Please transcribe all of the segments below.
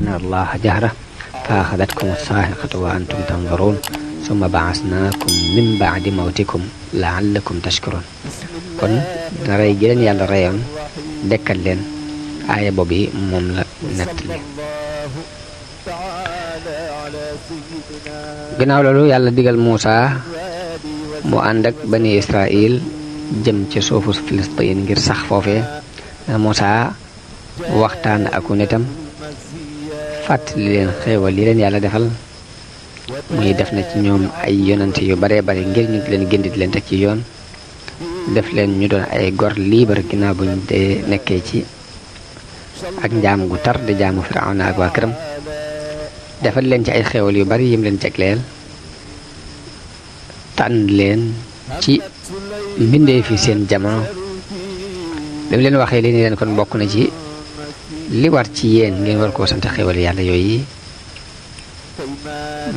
أرنا الله جهرة فأخذتكم الصاعقة وأنتم تنظرون ثم بعثناكم من بعد موتكم لعلكم تشكرون kon rey gi leen yàlla reyoon dekkal leen aaya boobu moom la nettali ginnaaw loolu yàlla digal Muusa mu ànd ak bani Israil jëm ci suufu Filistin ngir sax foofee na Muusa waxtaan ak nitam fàttali leen xéewal yi leen yàlla defal muy def na ci ñoom ay yonante yu bare bare ngir ñu leen gindi di leen teg ci yoon def leen ñu doon ay gor libre ginnaaw buñ dee nekkee ci ak njaam gu tar di jaamu Firawna ak waa këram defal leen ci ay xéewal yu bari yim leen jegleel tànn leen ci mbindee fi seen jamono bi mu leen waxee li ni leen kon bokk na ci li war ci yéen ngeen war koo sant xéewal yàlla yooyu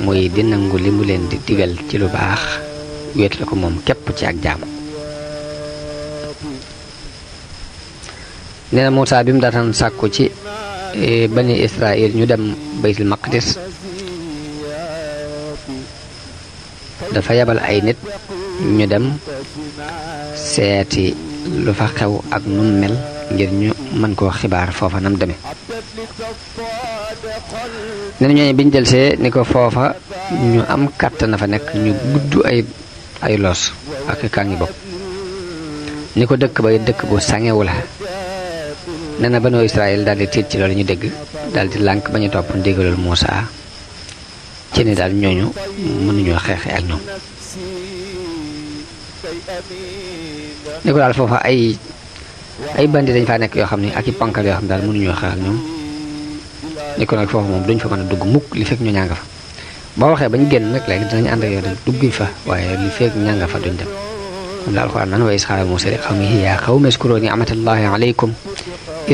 muy di nangu li mu leen di digal ci lu baax wéet la ko moom képp ci ak jaamu nee na Muusa bi mu daataan sàkku ci bani Israil ñu dem baytul maqdis dafa yabal ay nit ñu dem seeti lu fa xew ak nu mel ngir ñu mën koo xibaar foofa nam deme nee na ñooñu biñ delsee ni ko foofa ñu am kàttan na fa nekk ñu gudd ay loos ak kàngi bopp ni ko dëkk bay dëkk bu sangewu la nee na banu Israël daal di tiit ci loolu ñu dégg daal di lànk ba ñu topp ndigalul Muusa ci ni daal ñooñu mënuñoo xeexe ak ñoom ni ko daal foofa ay bandi dañ faa nekk yoo xam ne ak i pankal yoo xam ne daal mënuñoo xeex ak ñoom ni ko nag foofu moom duñ fa mën a dugg mukk li fekk ñu ñaa nga fa boo waxee bañ génn nag léegi dinañ ànd ak yow rek dugg fa waaye li fekk ñaa nga fa duñ dem moom la alxuraan naan wa iz qaala Muusaa li qawmihi yaa qawmi uzkuruu ni'matallahi alaykum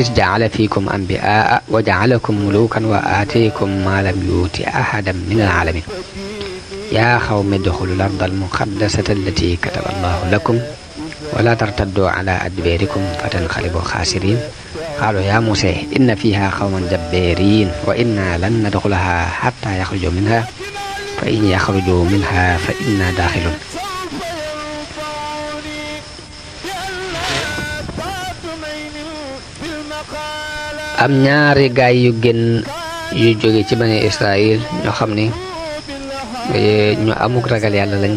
iz ja'ala fiikum anbiyaa'a wa ja'alakum muluukan wa aataakum maa lam yu'ti ahadan minal aalamiin yaa qawmi udxulul ardal muqaddasata allatii kataba Allaahu lakum wa laa tartadduu alaa adbaarikum fatanqalibuu xaasiriin qaaluu yaa Muusaa inna fiihaa qawman jabbaariin wa innaa lan nadxulahaa hattaa yaxrujuu minhaa fa in yaxrujuu minhaa fa innaa daaxiluun am ñaari gaay yu génn yu jóge ci bani Israël ñoo xam ni ñu amuk ragal yàlla lañ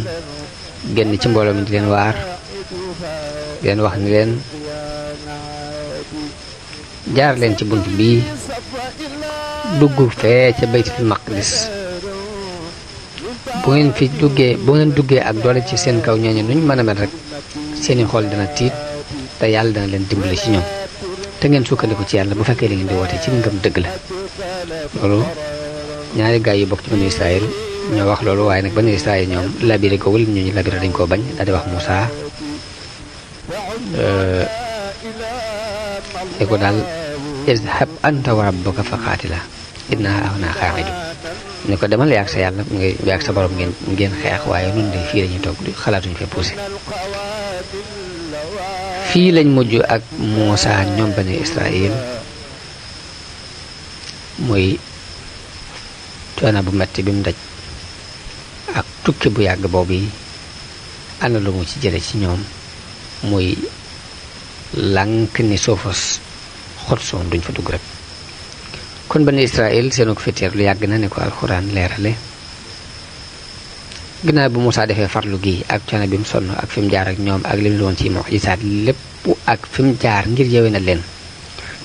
génn ci mbooloo mi di leen waar di leen wax ni leen jaar leen ci bunt bii dugg fee ca baytul maqdis bu ngeen duggee ak doole ci seen kaw ñooñu nuñ mën a mel rek seeni xol dana tiit te yàlla dana leen dimbali ci ñoom te ngeen sukkandiku ci yàlla bu fekkee li ngeen di woote ci ngëm dëgg la loolu ñaari gaay yu bokk ci bani Israël ñoo wax loolu waaye nag bani Israël ñoom labiré ko wul ñooñu labiré dañ koo bañ daal di wax Muusa ne ko daal izhab anta wa rabbuka fa qaatila innaa haahunaa qaa'iduun ne ko demal yaag sa yàlla yaag sa borom ngeen xeex waaye nun de fii lañuy toog xalaatuñu fee poussé fii lañ mujj ak Muusa ñoom bani Israël muy coono bu metti bi mu daj ak tukki bu yàgg boobu yi ana lu mu ci jële ci ñoom muy lànk ni suufas xot soon duñ fa dugg rek kon bani Israël seenu ko fiteer lu yàgg na ne ko alxuraan leerale ginnaaw bu Muusa defee farlu gi ak coono bi mu sonn ak fi mu jaar ak ñoom ak li mu doon ci mujisaat lépp ak fi mu jaar ngir yewee na leen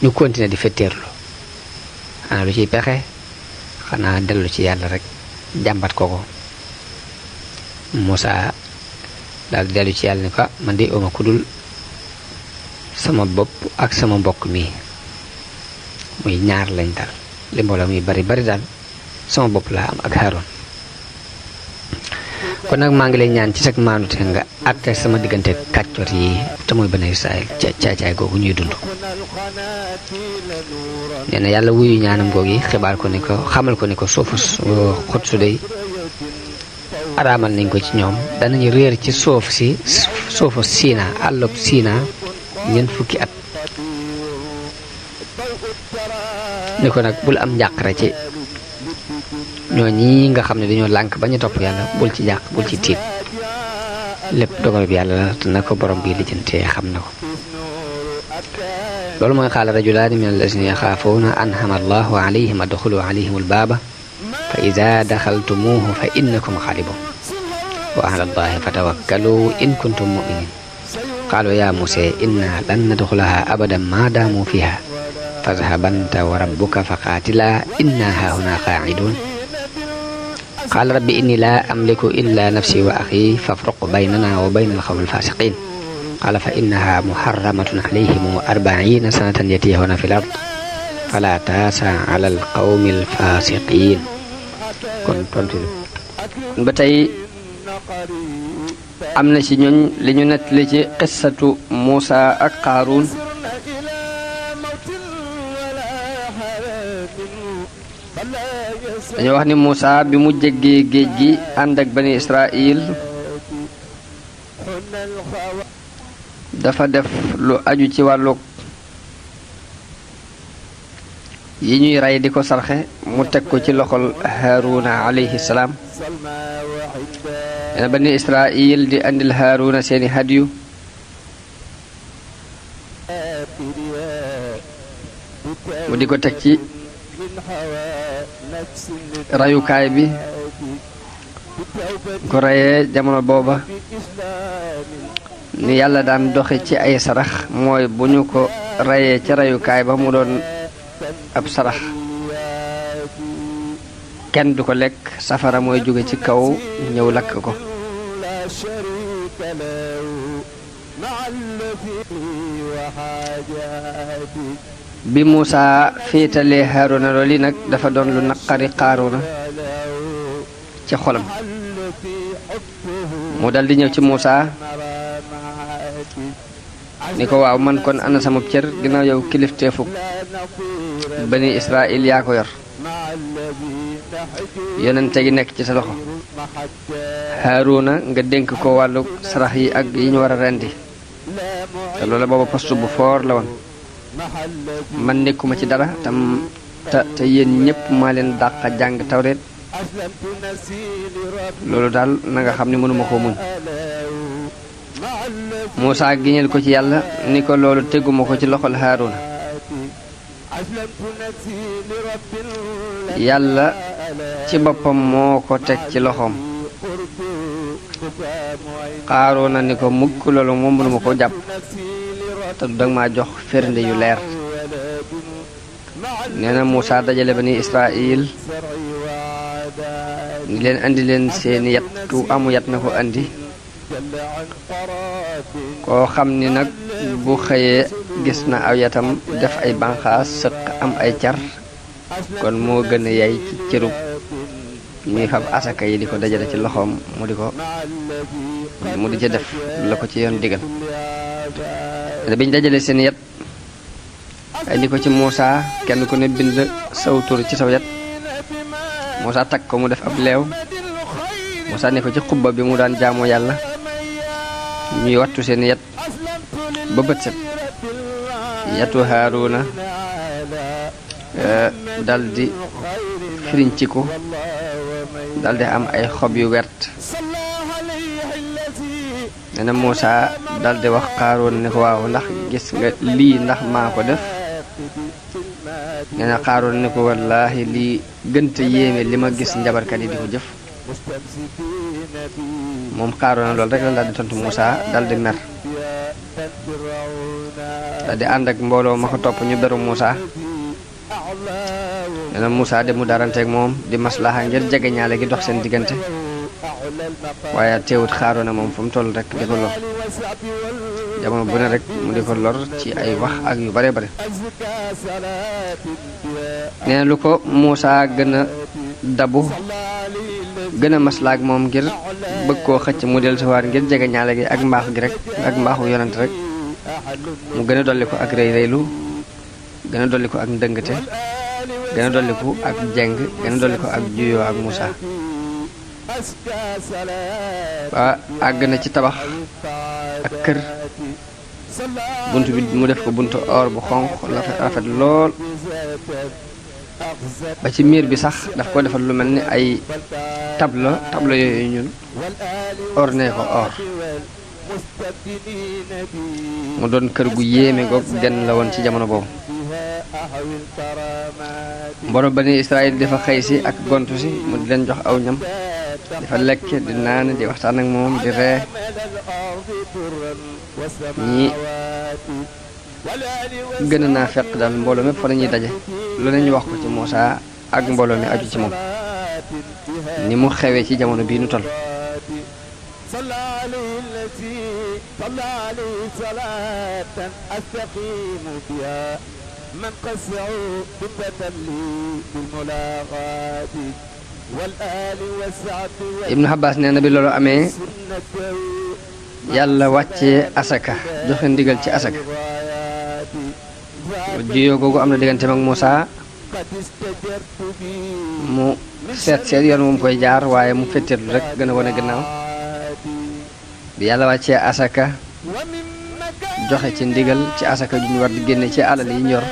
ñu continuer di fetteerlu xanaa lu ciy pexe xanaa dellu ci yàlla rek jàmbat ko Muusa daal di dellu ci yàlla ni ko man de oma ku dul sama bopp ak sama mbokk mi muy ñaar lañ dal li mbooloo muy bari bari daal sama bopp laa am ak Haaroon kon nag maa ngi lay ñaan ci sag maanute nga àtte sama diggante kàccoor yi te muy bani Israël caay googu ñuy dund nee na yàlla wuyu ñaanam googi xibaar ko ni ko xamal ko ni ko suufu xot su dey araamal nañ ko ci ñoom danañu réer ci suufu Siina àllub Siina ñeent fukki at ni ko nag bul am njàqare ci ñoo ñi nga xam ne dañoo lànk bañ a topp yàlla bul ci jàq bul ci tiit lépp dogal bi yàlla la te na ko borom bi lijjantee xam na ko loolu mooy qaala rajulaani min allazina yaxaafuuna an'ama allahu alayhim adxulu alayhim albaaba fa ida daxaltumuuhu fa innakum xaalibun wa ala allahi fatawakkalu in kuntum muminin qaalu ya musa inna lan nadxulaha abadan ma daamu fiha fadhhab anta wa rabbuka fa qaatila inna haahuna qaacidun qaala rabbi inni la amliku illa nafsi wa axi fafruq baynana wa bayna alqawmi alfasiqin qaala fa innaha muharramatun alayhim 40 sanatan yatihuna fi l ard fala taasa ala alqawmi alfasiqin kon tontu ba tey am na ci ñooñ li ñu nettali ci qissatu Muusa ak Qaaruun dañoo wax ni Muusa bi mu jéggee géej gi ànd ak bani Israil dafa def lu aju ci wàllu yi ñuy rey di ko sarxe mu teg ko ci loxol Haaruna alayhi salaam dana bani Israil di andil Haaruna seeni hadiyu mu di ko teg ci rayukaay bi ko reyee jamono booba ni yàlla daan doxe ci ay sarax mooy bu ñu ko reyee ca rayukaay ba mu doon ab sarax kenn du ko lekk safara mooy jóge ci kaw ñëw lakk ko bi Muusa féetalee Haaruna loolu nag dafa doon lu naqari Qaaruuna ci xolam mu dal di ñëw ci Muusa ni ko waaw man kon ana sama cër ginnaaw yow kilifteefuk bani Israil yaa ko yor yonente gi nekk ci sa loxo Haaruna nga dénk ko wàllu sarax yi ak yi ñu war a rendi te loola booba poste bu foor la woon man nekkuma ci dara te yéen ñëpp maa leen dàq jàng tawreet loolu daal na nga xam ne mënuma koo muñ Muusa giñal ko ci yàlla ni ko loolu teguma ko ci loxol Haaruna yàlla ci boppam moo ko teg ci loxoom Qaaruuna ni ko mukk loolu moom mënuma ko jàpp te du danga maa jox firnde yu leer nee na Muusa dajale bani Israil ni leen andi leen seeni yat ku amu yat na ko andi koo xam ni nag bu xëyee gis na aw yatam def ay banqaas sëq am ay car kon moo gën a yay ci cërub ñuy fab asaka yi di ko dajale ci loxoom mu di ca def la ko ci yoon digal biñ dajale seen yat indi ko ci Muusa kenn ku ne bind saw tur ci saw yat Muusa takk ko mu def ab leew Muusa ne ko ci xubba bi mu daan jaamoo yàlla ñuy wattu seen yat ba bët set yatu Haaruna daldi firinciku daldi am ay xob yu wert nee na Muusa daldi wax Qaaruun ne ko waaw ndax gis nga lii ndax maa ko def nee na Qaaruun ne ko wallaahi lii gënta yéeme li ma gis njabarkat yi di ko jëf moom Qaaruuna loolu rek la daldi tontu Muusa daldi mer daldi ànd ak mbooloo ma ko topp ñu beru Muusa nee na Muusa de mu daranteeg moom di maslaha ngir jege ñaale gi dox seen diggante waaye teewut Qaaruuna moom fu mu toll rek di ko lor jamono bu ne rek mu di ko lor ci ay wax ak yu bare bare nee na lu ko Muusa gën a dabu gën a maslaak moom ngir bëgg koo xëcc mu del siwaat ngir jege ñaale gi ak mbaax gi rek ak mbaaxu yonent rek mu gën a dolli ko ak rëy rëylu gën a dolli ko ak ndëngte gën a dolli ko ak jeng gën a dolli ko ak juyoo ak Muusa waa àgg na ci tabax ak kër bunt bi mu def ko buntu or bu xonq rafet lool ba ci miir bi sax daf ko defal lu mel ni ay tableau yooyu ñun orné ko or mu doon kër gu yéeme goog genn la woon ci jamono boobu mbooloo bani Israël dafa xëy si ak gontu si mu di leen jox aw ñam dafa lekk di naan di waxtaan ak moom di ree ñi gën naa fekk daal mbooloo mépp fa la ñuy daje lu ne ñu wax ko ci Muusaa ak mbooloo mi aju ci moom ni mu xewee ci jamono bii nu toll Ibnu Abbas nee na bi loolu amee yàlla wàccee asaka joxe ndigal ci asaka jiyoo googu am na diggante ak Muusaa mu seet yoon moom koy jaar waaye mu fetteerlu rek gën a wane gannaaw bi yàlla wàccee asaka joxe ci ndigal ci asaka ju ñu war di génne ci alal yi ñor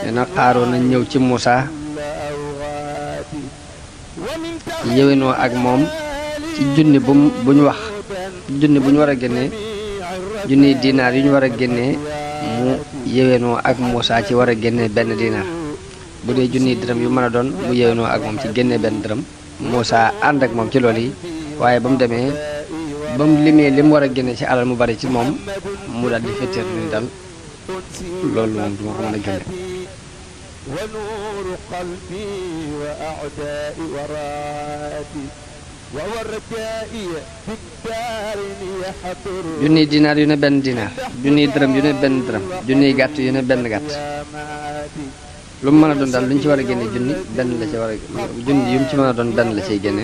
dina xaaroo nañ ñëw ci Muusaa yéwénoo ak moom ci junni bu ñu wax junni bu ñu war a génnee junni dinaar yu ñu war a génnee mu yéwénoo ak Muusaa ci war a génnee benn dinaar bu dee junni dërëm yu mën a doon mu yéwénoo ak moom ci génnee benn dërëm Muusaa ànd ak moom ci loolu yi waaye ba mu demee ba mu limee li mu war a génne ci alal mu bari ci moom mu daal di fetteer lu ni daal loolu moom du ma ko mën a génne junniy dinaar yu ne benn dinaar junniy dërëm yu ne benn dërëm junniy gàtt yu ne benn gàtt lu mu mën a doon daal lu ñu ci war a génne junni benn la ci war a junni yu mu ci mën a doon benn la ciy génne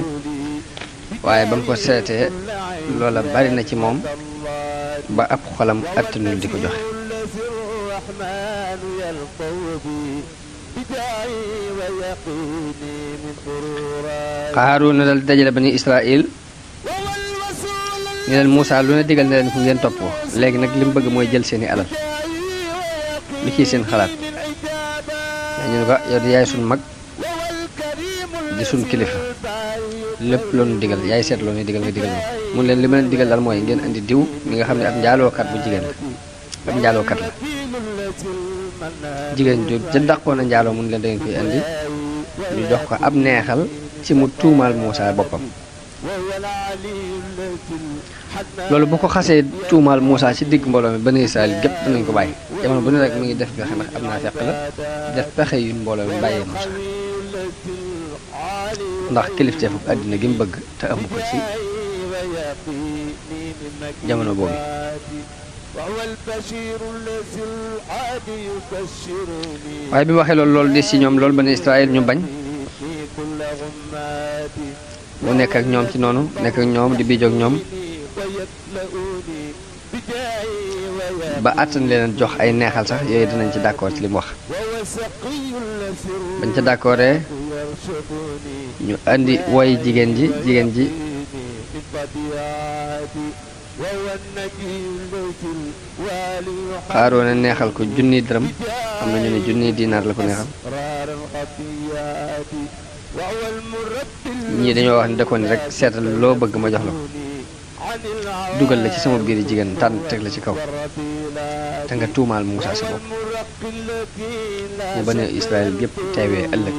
waaye ba mu ko seetee loola bari na ci moom ba ab xolam attanul di ko joxe Qaaruuna dal dajale bani Israël ñu leen Muusaa lu ne digal na leen fu ngeen topp léegi nag li mu bëgg mooy jël seeni alal lu ciy seen xalaat ñu ne ko yow di yaay sun mag di sun kilifa lépp loonu digal yaay seet loo ne digal nga digal moom mun leen li ma leen digal daal mooy ngeen andi diw mi nga xam ne ab njaalookat bu jigéen la ab njaalookat la jigéen ju ja dàqoon a njaaloo mun leen da ngeen koy andi ñu jox ko ab neexal ci mu tuumaal Muusaa boppam loolu bu ko xasee tuumaal Muusaa ci digg mbooloo mi bani Israël gépp danañ ko bàyyi jamono bu ne rek mi ngi def pexe ndax am naa fekk la def pexe yu mbooloo mi bàyyee Muusaa ndax kilifteefu àddina gi mu bëgg te amu ko ci jamono boobu waaye bi mu waxee loolu des ci ñoom loolu bani Israël ñu bañ mu nekk ak ñoom ci noonu nekk ak ñoom di biijoog ñoom ba àttan leen jox ay neexal sax yooyu dinañ ci d'accord ci li mu wax bañ ca d'accordee ñu andi woy jigéen ji Qaaruuna neexal ko junniy dërëm am na ñu ne junniy dinaar la ko neexal ñii dañoo wax ne da ko ni rek seetal loo bëgg ma jox la ko dugal la ci sama biir jigéen tànn teg la ci kaw te nga tuumaal Muusaa sa bopp ñu bani Israël gépp teewee ëllëg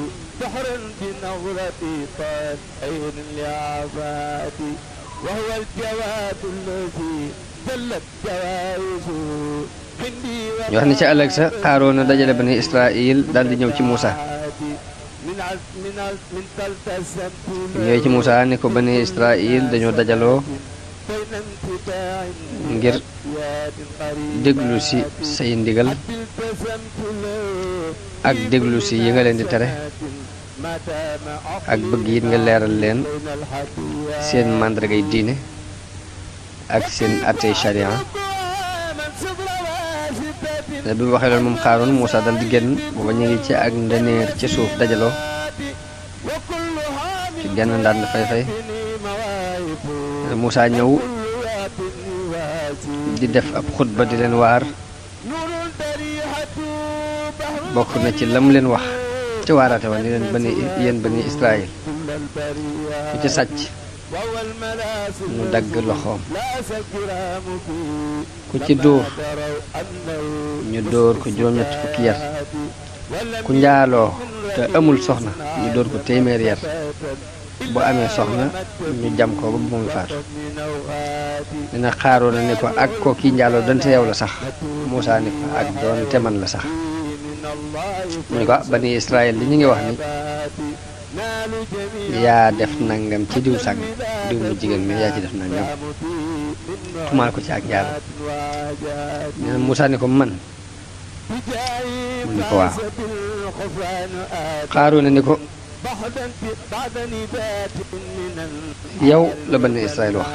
ñu wax ni ci ëllëg sa Qaaruuna dajale bani Israël daal di ñëw ci Muusaa ñëwee ci Muusaa ne ko bani Israël dañoo dajaloo ngir déglu si say ndigal ak déglu si yi nga leen di tere ak bëgg it nga leeral leen seen màndargay diine ak seen attey sharia ne bi mu waxee loolu moom Qaaruun Muusaa dal di génn booba ñu ngi ci ak ndeneer ci suuf dajaloo ci genn ndànd fay Muusaa ñëw di def ab xutba di leen waar bokk na ci lam leen wax ci waaraate wa ni leen yéen bani Israël ku ci sàcc nu dagg loxoom ku ci dóor ñu dóor ko juróom-ñett fukki yar ku njaaloo te amul soxna ñu dóor ko téeméeri yar bu amee soxna ñu jam ko ba mu faatu dina Xaaroona ni ko ak ko kii njaaloo donte yow la sax Muusaa ni ko ak doonte man la sax mu ne ko bani Israël li ñu ngi wax ni yaa def nangam ci diw sàng diw mu jigéen mi yaa ci def nangam tumaal ko ci ak njaaloo nee na Muusaa ni ko man mu ni ko waaw Xaaroona ni ko yow la bani Israël wax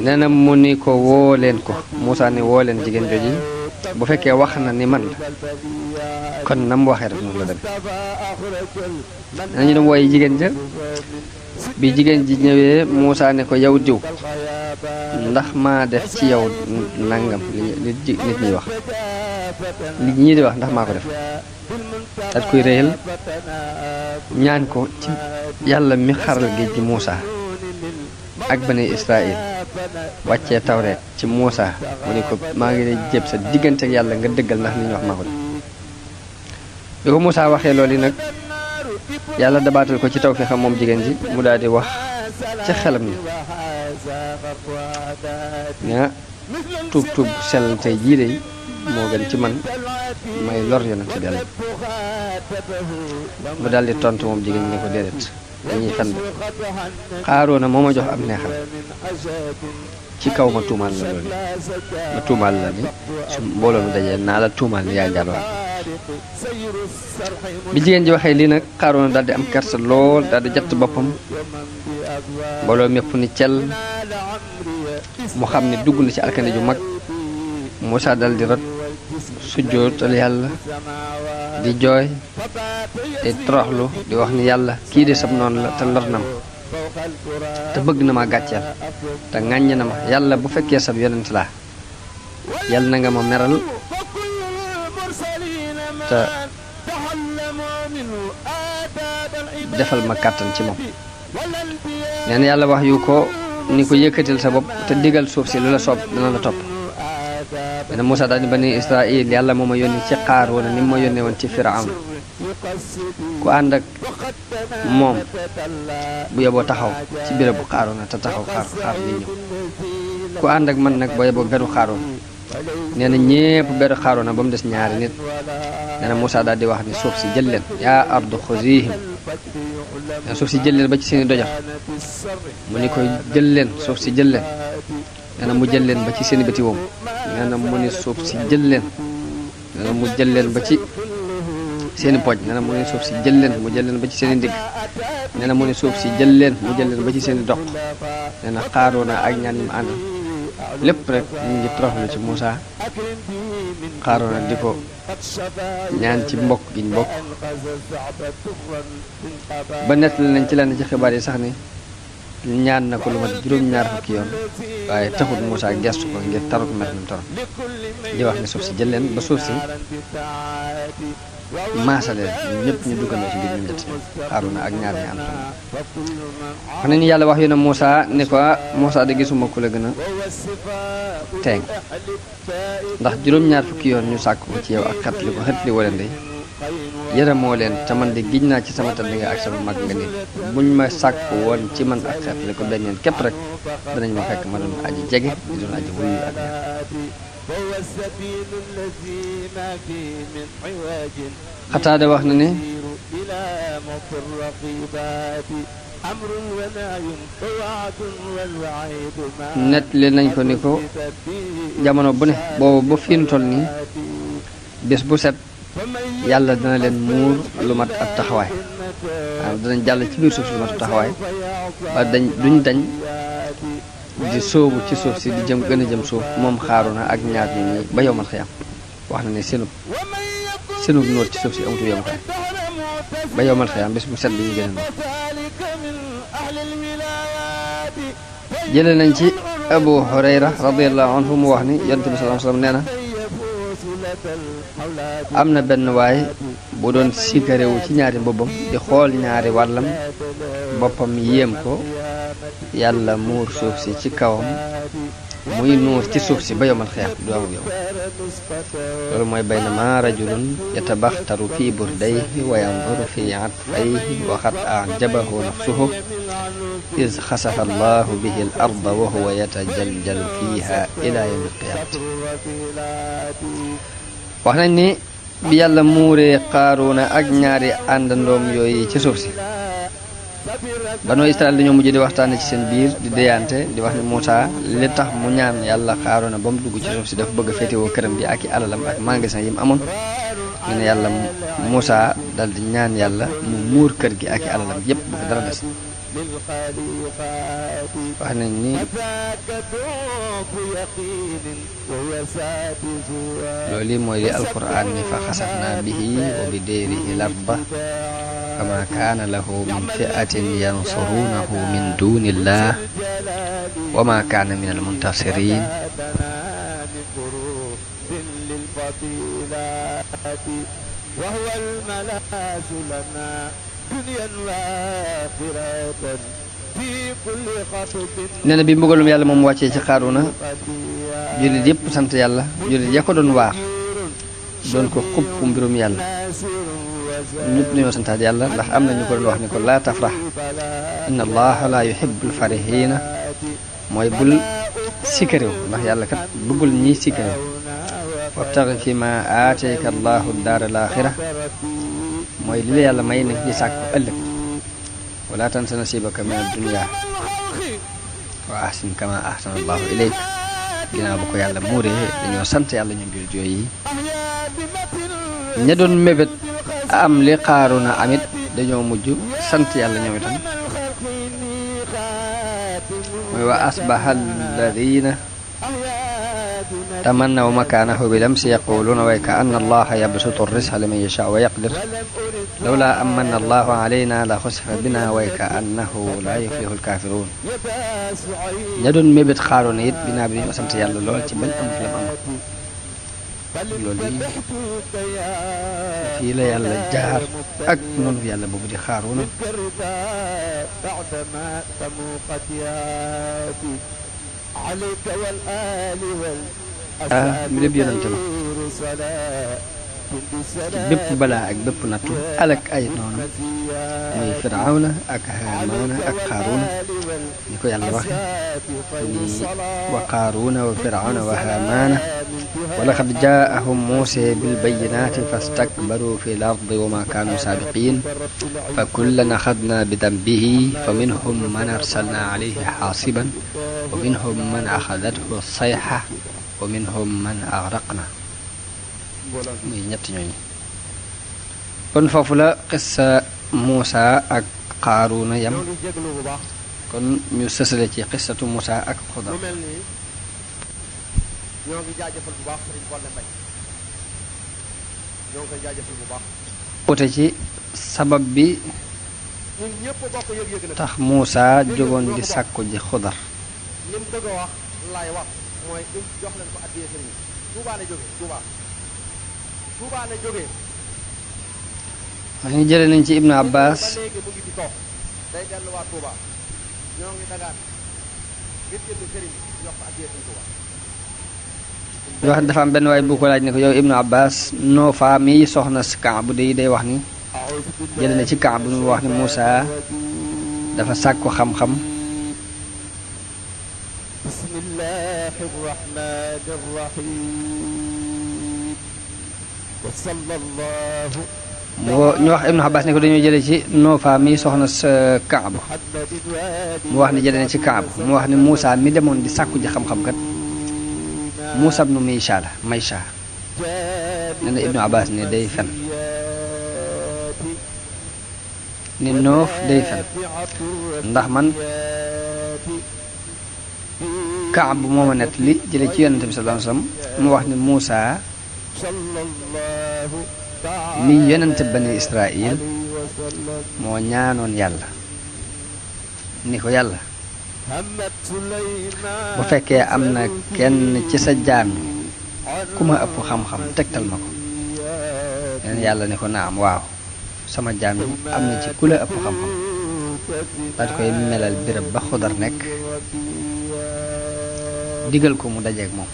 nee na mu ni ko woo leen ko Muusaa ni woo leen jigéen jooji bu fekkee wax na ni man la kon nam waxee rek noonu la dem nee na ñu dem wooyi jigéen ja bi jigéen ji ñëwee Muusaa ne ko yow diw ndax maa def ci yow nangam li nit ñi wax li ñii di wax ndax maa ko def daat koy réyal ñaan ko ci yàlla mi xaral géej gi Muusaa ak bani Israël wàccee tawreet ci Muusaa mu ne ko maa ngi lay jéb sa diggante ak yàlla nga dëggal ndax li ñu wax maa ko def bi ko Muusaa waxee loolu yi nag yàlla dabaatal ko ci taw fi xam moom jigéen ji mu daal di wax ci xelam ni nga tuub sell tey jii de moo gën ci man may lor yonent bi Yàlla mu daal di tontu moom jigéen ñi ne ko déedéet dañuy fen de Xaaroona moo ma jox am neexal ci kaw ma tuumaal la loolu ma tuumaal la ni su mbooloo mi dajee naa la tuumaal ni yaa njaaloo bi jigéen ji waxee lii nag Xaaroona daal di am kersa lool daal di jatt boppam mbooloo mépp ni cel mu xam ne dugg na ci alkane ju mag Muusaa dal di rot sujjootal yàlla di jooy di toroxlu di wax ni yàlla kii de sab noonu la te lor na ma te bëgg na ma gàcceel te ŋàññ na ma yàlla bu fekkee sab yonent laa yàlla na nga ma meral te defal ma kàttan ci moom nee na yàlla wax yu ko ni ko yëkkatil sa bopp te digal suuf si lu la soob dana la topp nee na Muusaa daal ni bani Israël yàlla moo ma yónni ci Xaaroona ni mu ma yónnee woon ci Firawna ku ànd ak moom bu yeboo taxaw ci béréb bu Xaaroona te taxaw xaar li ñëw ku ànd ak man nag boo yeboo beru Xaaroona nee na ñépp beru Xaaroona ba mu des ñaari nit nee na Muusaa daal di wax ni suuf si jël leen yaa ardu xuziihim nee na suuf si jël leen ba ci seeni dojar mu ni ko jël leen suuf si jël leen nee na mu jël leen ba ci seeni bëti woom nee na mu ni suuf si jël leen nee na mu jël leen ba ci seeni poj nee na mu ni suuf si jël leen mu jël leen ba ci seeni ndigg nee na mu ni suuf si jël leen mu jël leen ba ci seeni doq nee na Xaaroona ak ñaan yi mu àndal lépp rek ñu ngi toroxlu ci Muusaa Xaaroona di ko ñaan ci mbokk gi ñu bokk ba nettali nañ ci lenn ci xibaar yi sax ni ñaan na ko lu mat juróom-ñaar fukki yoon waaye taxut Muusaa gestu ko ngir taruk mer mi torom di wax ne suuf si jël leen ba suuf si maasaleen ñëpp ñu duggandoo ci biir ñu njëtt Xaaroona ak ñaar ñi ànd wax nañu yàlla wax yu ne Muusaa ne ko Muusaa de gisuma ku la gën a teeng ndax juróom-ñaar fukki yoon ñu sàkk ko ci yow ak xet li wala ndey yërëmoo leen te man de giñ naa ci sama tëdd nga ak sama mag nga ni buñ ma sàkk woon ci man ak xet li ko benn yoon képp rek danañ ma fekk ma doon aji jege di doon aji wuyu ak ñaar Xataada wax na ne net li nañ ko ni ko jamono bu ne boobu ba fi ñu toll nii bés bu set yàlla dana leen muur lu mat ab taxawaay waaw danañ jàll ci biir suuf si lu mat ab taxawaay ba duñ dañ di sóobu ci suuf si di jëm gën a jëm suuf moom Xaaroona ak ñaar ñi ñi ba yowmal xiyaam wax na ne seenub nóor ci suuf si amatu yomukaay ba yowmal xiyaam bés bu set bi ñu gën a nóor jële nañ ci Abu Hurayra radiyallahu anhu mu wax ni Yonent bi sallallahu alayhi wasallam nee na am na benn waay bu doon sikarewu ci ñaari mbobbam di xool ñaari wàllam boppam yéem ko yàlla muur suuf si ci kawam muy nuur ci suuf si ba yomal xeex du am yow loolu mooy baynama rajulun yatabaxtaru fi burdayhi wa yanzuru fi atfayhi wa qad ajabahu nafsuhu iz xasafa allahu bihi al arda wa huwa yatajaljalu fiha ila yawmi alqiyamati wax nañ ni bi yàlla muuree Qaaruuna ak ñaari àndandoom yooyu ci suuf si Banu Israel dañoo mujj di waxtaane ci seen biir di déyante di wax ni Muusa li tax mu ñaan yàlla Qaaruuna ba mu dugg ci suuf si dafa bëgg a féetewoo këram bi ak i alalam ak magasin yi mu amoon ñu ne yàlla Muusa dal di ñaan yàlla mu muur kër gi ak i alalam yépp bu ko dara des wax nañ ni loolu mooy li alquran ni fa xasafna bihi wa bi deerihi larda fama kaana lahu min fi'atin yansurunahu min dunillah wa ma kaana min almuntasirin nee na bi mbugalum yàlla moom wàccee ci Qaaruuna jullit yépp sant yàlla jullit ya ko doon waar doon ko xupp mbirum yàlla ñëpp dañoo santaat yàlla ndax am na ñu ko doon wax ni ko laa tafrax inna allaha la yuhibbul farihiina mooy bul sikkaréew ndax yàlla kat bëggul ñi sikkaréew wabtaxi fi ma aatayka allahu daara laaxira mooy li la yàlla may nag ci sàkku ëllëg wala tansa nasibaka min ad-dunya wa ahsin kama ahsana allahu ilayk ginnaaw bu ko yàlla muuree dañoo sant yàlla ñoom jullit yooyu ña doon mébét am li Qaaruuna amit dañoo mujj sant yàlla ñoom itam mooy wa asbaha alladina tamannaw makaanahu bil amsi yaquluuna way ka anna allaha yabsutu risqa liman yashaa wa yaqdir lawla amanna allahu alayna la xusifa bina way ka annahu la yuflihu alkaafiruun ña doon mébét Qaaruuna it binaa bi dañoo sant yàlla lool ci bañ amut lam amut loolu yi fii la yàlla jaar ak noonu yàlla boobu di Qaaruuna mi lépp yonante la ci bépp balaa ak bépp nattu alak ay noonu muy Firawna ak Haamaana ak Qaaruuna ni ko yàlla waxe ni wa Qaaruuna wa Firawna wa Haamaana wa laqad jaa'ahum Muusaa bil bayyinaati fastakbaru fil ardi wa maa kaanuu saabiqiin fa kullan axadnaa bi dambihi fa minhum man arsalnaa alayhi xaasiban wa minhum man axadathu sayxa wa minhum man agraqnaa muy ñett ñooñu kon foofu la xissa Muusa ak Qaaruuna yam kon ñu sësale ci xissatu Muusa ak Xudar ñoo ngi jaajëfal bu baax Sëriñ Bolle Mbaye ñoo ngi koy jaajëfal bu baax wute ci sabab bi ñun ñëpp bokk yëg-yëg na tax Muusa jógoon di sàkku ji Xudar li mu bëgg a wax laay wax mooy jox leen ko addiyee sëriñ Tuubaa la jóge Tuubaa la jóge wax ñu jële nañ ci Ibnu Abbas ba léegi mu ngi ci toog day delluwaat Tuubaa ñoo ngi dagaan ngir jënd sëriñ jox ko addiyee sëriñ Tuubaa wax dafa am benn waay bu ko laaj ne ko yow Ibnu Abbas noo faa mi soxna si Kaab bu day wax ni jële na ci Kaab bu mu wax ni Muusa dafa sàkku xam-xam bismillahi rahmani rahim wa sallallahu ñu wax Ibnu Abbas ne ko dañoo jële ci Noofa mi soxna sa Kaab mu wax ne jële na ci Kaab mu wax ne Muusa mi demoon di sàkku ji xam-xam kat Muusa ibnu Maysha la Maysha nee na Ibnu Abbas ne day fen ni Noof day fen ndax man Kaab moo ma nett li jële ci yonente bi sallallahu alayhi wasallam mu wax ne Muusa mi yonente bani Israil moo ñaanoon yàlla ni ko yàlla bu fekkee am na kenn ci sa jaam ku ma ëpp xam-xam tegtal ma ko neen yàlla ne ko naam waaw sama jaam yi am na ci ku la ëpp xam-xam daal koy melal béréb ba Xudar nekk digal ko mu dajeeg moom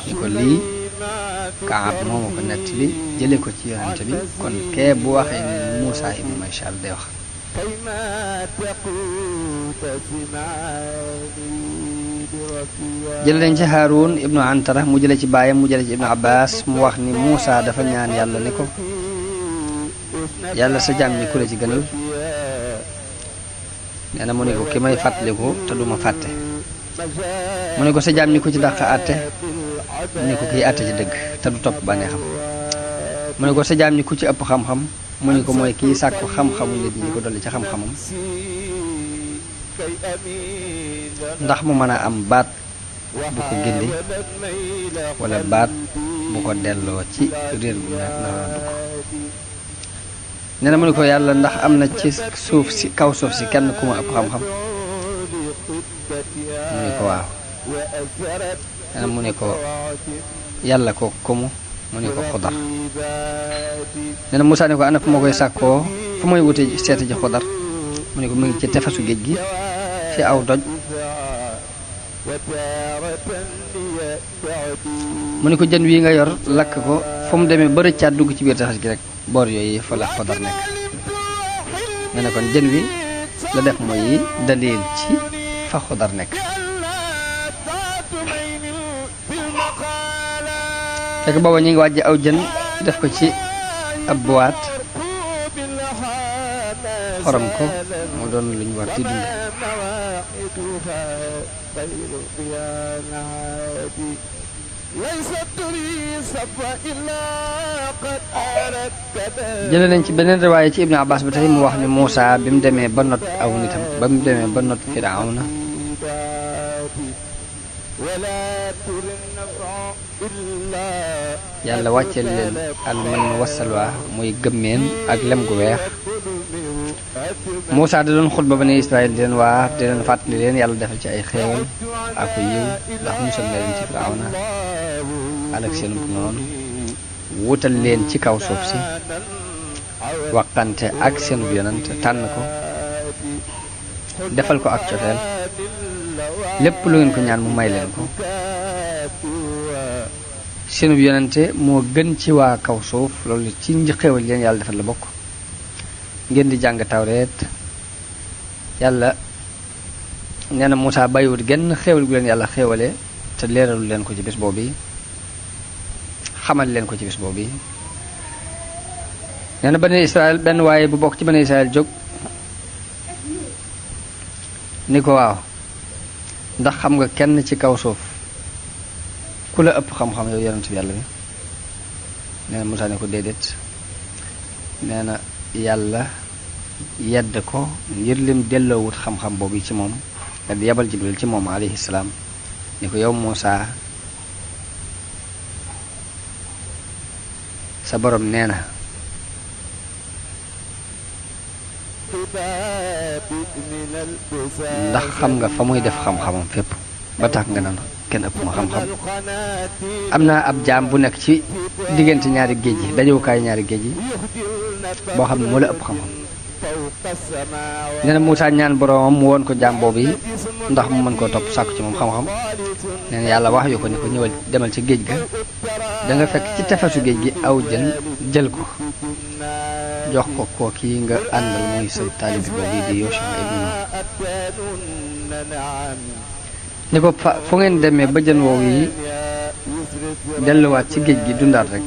ni ko lii Kaab moomu ko nettali jële ko ci yonante bi kon kee bu waxee ne Muusaa ibnu Maysal day wax jële nañ ci Haarun ibnu Antara mu jële ci baayam mu jële ci ibnu Abbas mu wax ni Muusaa dafa ñaan yàlla ni ko yàlla sa jaam ñi ku la ci gënal nee na mu ne ko ki may fàttaliku te duma fàtte mu ne ko sa jaam ñi ku ci dàq àtte mu ne ko kiy àtte ci dëgg te du topp bànneexam mu ne ko sa jaam ñi ku ci ëpp xam-xam mu ne ko mooy kiy sàkku xam-xamu nit ñi ko dolli ci xam-xamam ndax mu mën a am baat bu ko gindi wala baat bu ko delloo ci réer gu naroon dugg nee na mu ne ko yàlla ndax am na ci suuf si kaw suuf si kenn ku ma ëpp xam-xam mu ne ko waaw nee na mu ne ko yàlla ko kumu mu ne ko Xudar nee na Muusaa ne ko ana fu ma koy sàkkoo fu may wute seeti ji Xudar mu ne ko mu ngi ci tefesu géej gi ci aw doj mu ne ko jën wi nga yor lakk ko fu mu demee ba rëccaat dugg ci biir tefes gi rek boor yooyu fa la Xudar nekk nee na kon jën wi la def mooy dalil ci fa Xudar nekk fekk booba ñu ngi wàjj aw jën def ko ci ab boîte xorom ko mu doon lu ñu war di dund jële nañ ci beneen riwaaya ci Ibnu Abbas bi tey mu wax ni Muusaa bi mu demee ba not aw nitam ba mu demee ba not Firawna yàlla wàcceel leen alman wasalwa muy gëmmeen ak lem gu weex Muusaa da doon xutba Bani Israël di leen waar di leen fàttali leen yàlla defal ci ay xéewal ak yiw ndax musal leen ci Firawna alak seenum noonu wutal leen ci kaw suuf si waxante ak seenub yonant tànn ko defal ko ak cofeel lépp lu ngeen ko ñaan mu may leen ko seenub yonante moo gën ci waa kaw suuf loolu ci xéewal leen yàlla defal la bokk ngeen di jàng tawreet yàlla nee na Muusaa bàyyiwut genn xéewal gu leen yàlla xéewale te leeralu leen ko ci bés boobu xamal leen ko ci bés boobu nee na Bani Israël benn waaye bu bokk ci Bani Israël jóg ni ko waaw ndax xam nga kenn ci kaw suuf ku la ëpp xam-xam yow yonent bi yàlla bi nee na Muusaa ne ko déedéet nee na yàlla yedd ko ngir lim delloowut xam-xam boobu ci moom nga di yabal Jibril ci moom alayhi salaam ni ko yow Muusaa sa borom nee na ndax xam nga fa muy def xam-xamam fépp ba tax nga naan kenn ëpp ma xam-xam am naa ab jaam bu nekk ci diggante ñaari géej yi dajewukaay ñaari géej yi boo xam ne moo la ëpp xam-xam nee na Muusaa ñaan boromam mu woon ko jaam boobu yi ndax mu mën koo topp sàkku ci moom xam-xam nee na yàlla wax yu ko ni ko ñëwal demal ci géej ga da nga fekk ci tefesu géej gi aw jën jël ko jox ko kooki nga àndal muy sa taalibe boobu di Yosua ibnu Nun ni ko fa fu ngeen demee ba jën woowu yi delluwaat ci géej gi dundaat rek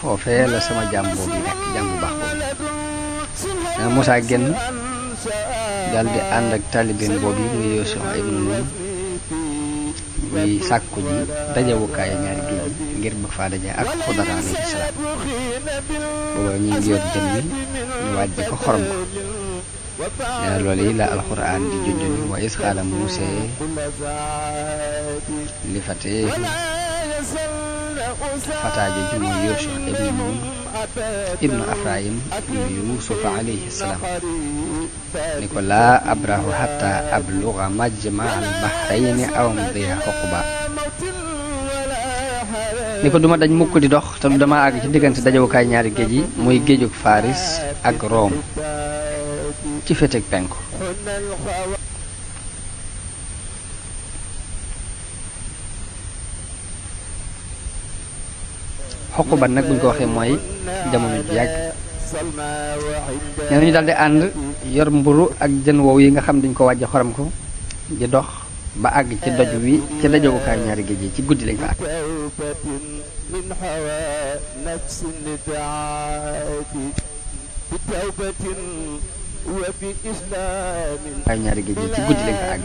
foofee la sama jaam boobu nekk jaam bu baax boobu nee na Muusaa génn daal di ànd ak taalibeem boobu muy Yosua ibnu Nun muy sàkku ji dajewukaay ñaari géej gi ngir bëgg faa daje ak Xudar alayhi salaam booba ñu ngi yor jën wi ñu wàjje ko xorom ko nee na loolu yi la alxuraan di junj ni wa is qaala Muusaa li fataahu fataa jooju mooy Yosua ibnu Nun ibnu Efraayim ibnu Yuusuf alayhi salaam ni ko laa abrahu hatta abluga majma al bahrayni aw amdiya huqba ni ko duma dañ mukk di dox te dama àgg ci diggante dajewukaay ñaari géej yi muy géejug Faris ak Rome ci féeteeg penku. Xuquba nag buñ ko waxee mooy jamono ju yàgg nee nañu daal di ànd yor mburu ak jën wow yi nga xam dañ ko wàjj xoram ko di dox ba àgg ci doj wi ci dajewukaay ñaari géej yi ci guddi lañ fa àgg. ay ñaari géej yi ci guddi lañ fa àgg.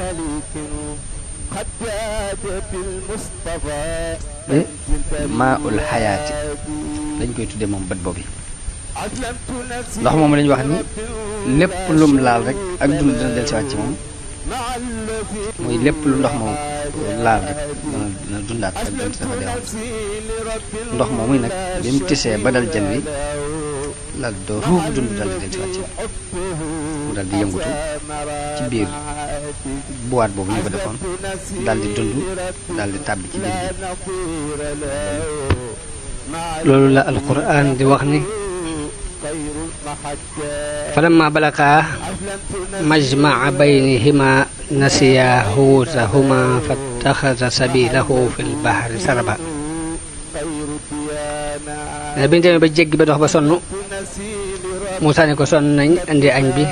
maa ul xayaati lañ koy tudde moom bët boobu ndox moom lañ wax ni lépp lum laal rek ak dund dina dellusiwaat ci moom muy lépp lu ndox moom laal rek dina dundaat ak dund dafa deewoon ndox moom muy nag bi mu tisee ba dal jën wi la doo ruuf dund dal di dellusiwaat ci moom mu dal di yëngutu ci biir buwaat boobu ñu ko defoon dal di dund dal di tàbbi ci biir bi loolu la alquran di wax ni falamma balaqa majmaa baynihima nasiya huutahuma fattaxada sabilahu fil bahri saraba ne bi ñu demee ba jéggi ba dox ba sonn Muusaa ne ko sonn nañ indi añ bi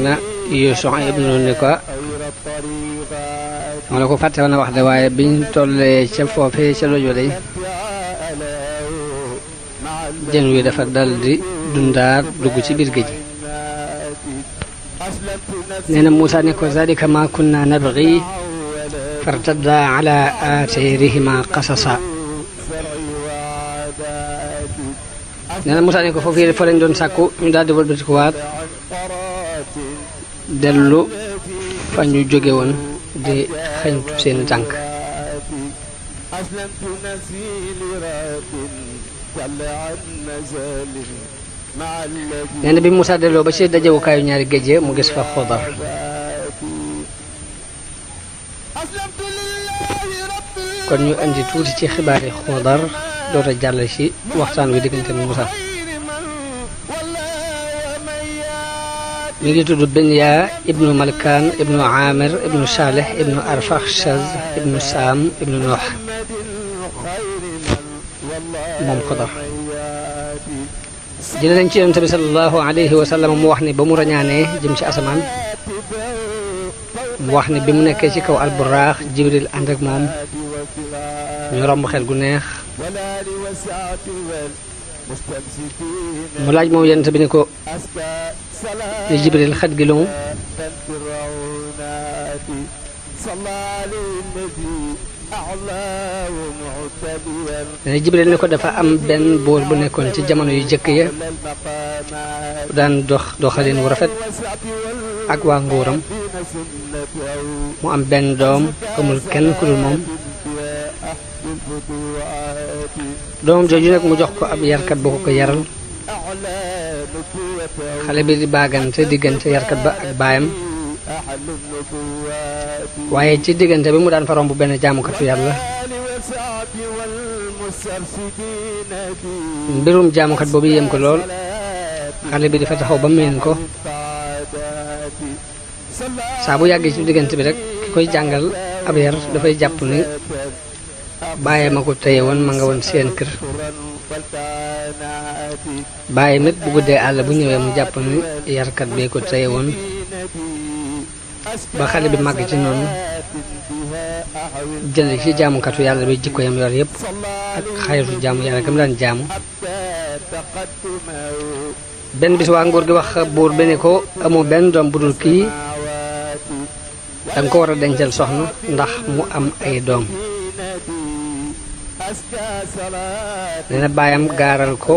na Yuusu ibnu ni ko moo la ko fàtte woon a wax de waaye biñ tollee ca foofee ca lojo day jën wi dafa dal di dundaat dugg ci biir géej nee na Muusaa ne ko zalika ma kunna nabghi fartadda ala aathaarihima qasasa nee na Muusaa ne ko foofu fa lañ doon sàkku ñu daal di wëlbatikuwaat dellu fa ñu jóge woon di xañtu seeni tànk nee na bi Muusaa delloo ba ci dajewukaayu ñaari géej mu gis fa Xudar kon ñu indi tuuti ci xibaari Xudar doota jàll ci waxtaan wi diggante Muusaa mi ngi tudd Benya ibnu Malkaan ibnu Amir ibnu Salih ibnu Arfaxshad ibnu Saam ibnu Noox moom Xudar jële nañ ci Yonent bi sallallahu alayhi wa sallam mu wax ni ba mu rañaanee jëm ci asamaan mu wax ni bi mu nekkee ci kaw alburaax Jibril ànd ak moom ñu romb xel gu neex mu laaj moom Yonent bi ni ko li Jibril xat gi lu dana Jibril ni ko dafa am benn buur bu nekkoon ci jamono yu jëkk ya bu daan doxalin wu rafet ak waa nguuram mu am benn doom amul kenn ku dul moom doomam jooju nag mu jox ko ab yarkat bu ko yaral xale bi di baagante diggante yarkat ba ak baayam waaye ci diggante bi mu daan fa romb benn jaamukatu yàlla mbirum jaamukat boobu yéem ko lool xale bi dafa taxaw ba meen ko saa bu yàggee ci diggante bi rek ki koy jàngal ab yar dafay jàpp ni bàyyi ma ko téye woon ma nga woon seen kër bàyyi mit bu guddee àll bu ñëwee mu jàpp ni yarkat bee ko téye woon ba xale bi màgg ci noonu jël ci jaamukatu yàlla bi jikko yam yor yëpp ak xayatu jaamu yàlla gam daan jaamu benn bis waa nguur gi wax buur bi ne ko amoo benn doom bu dul kii danga ko war a dencal soxna ndax mu am ay doom nee na baayam gaaral ko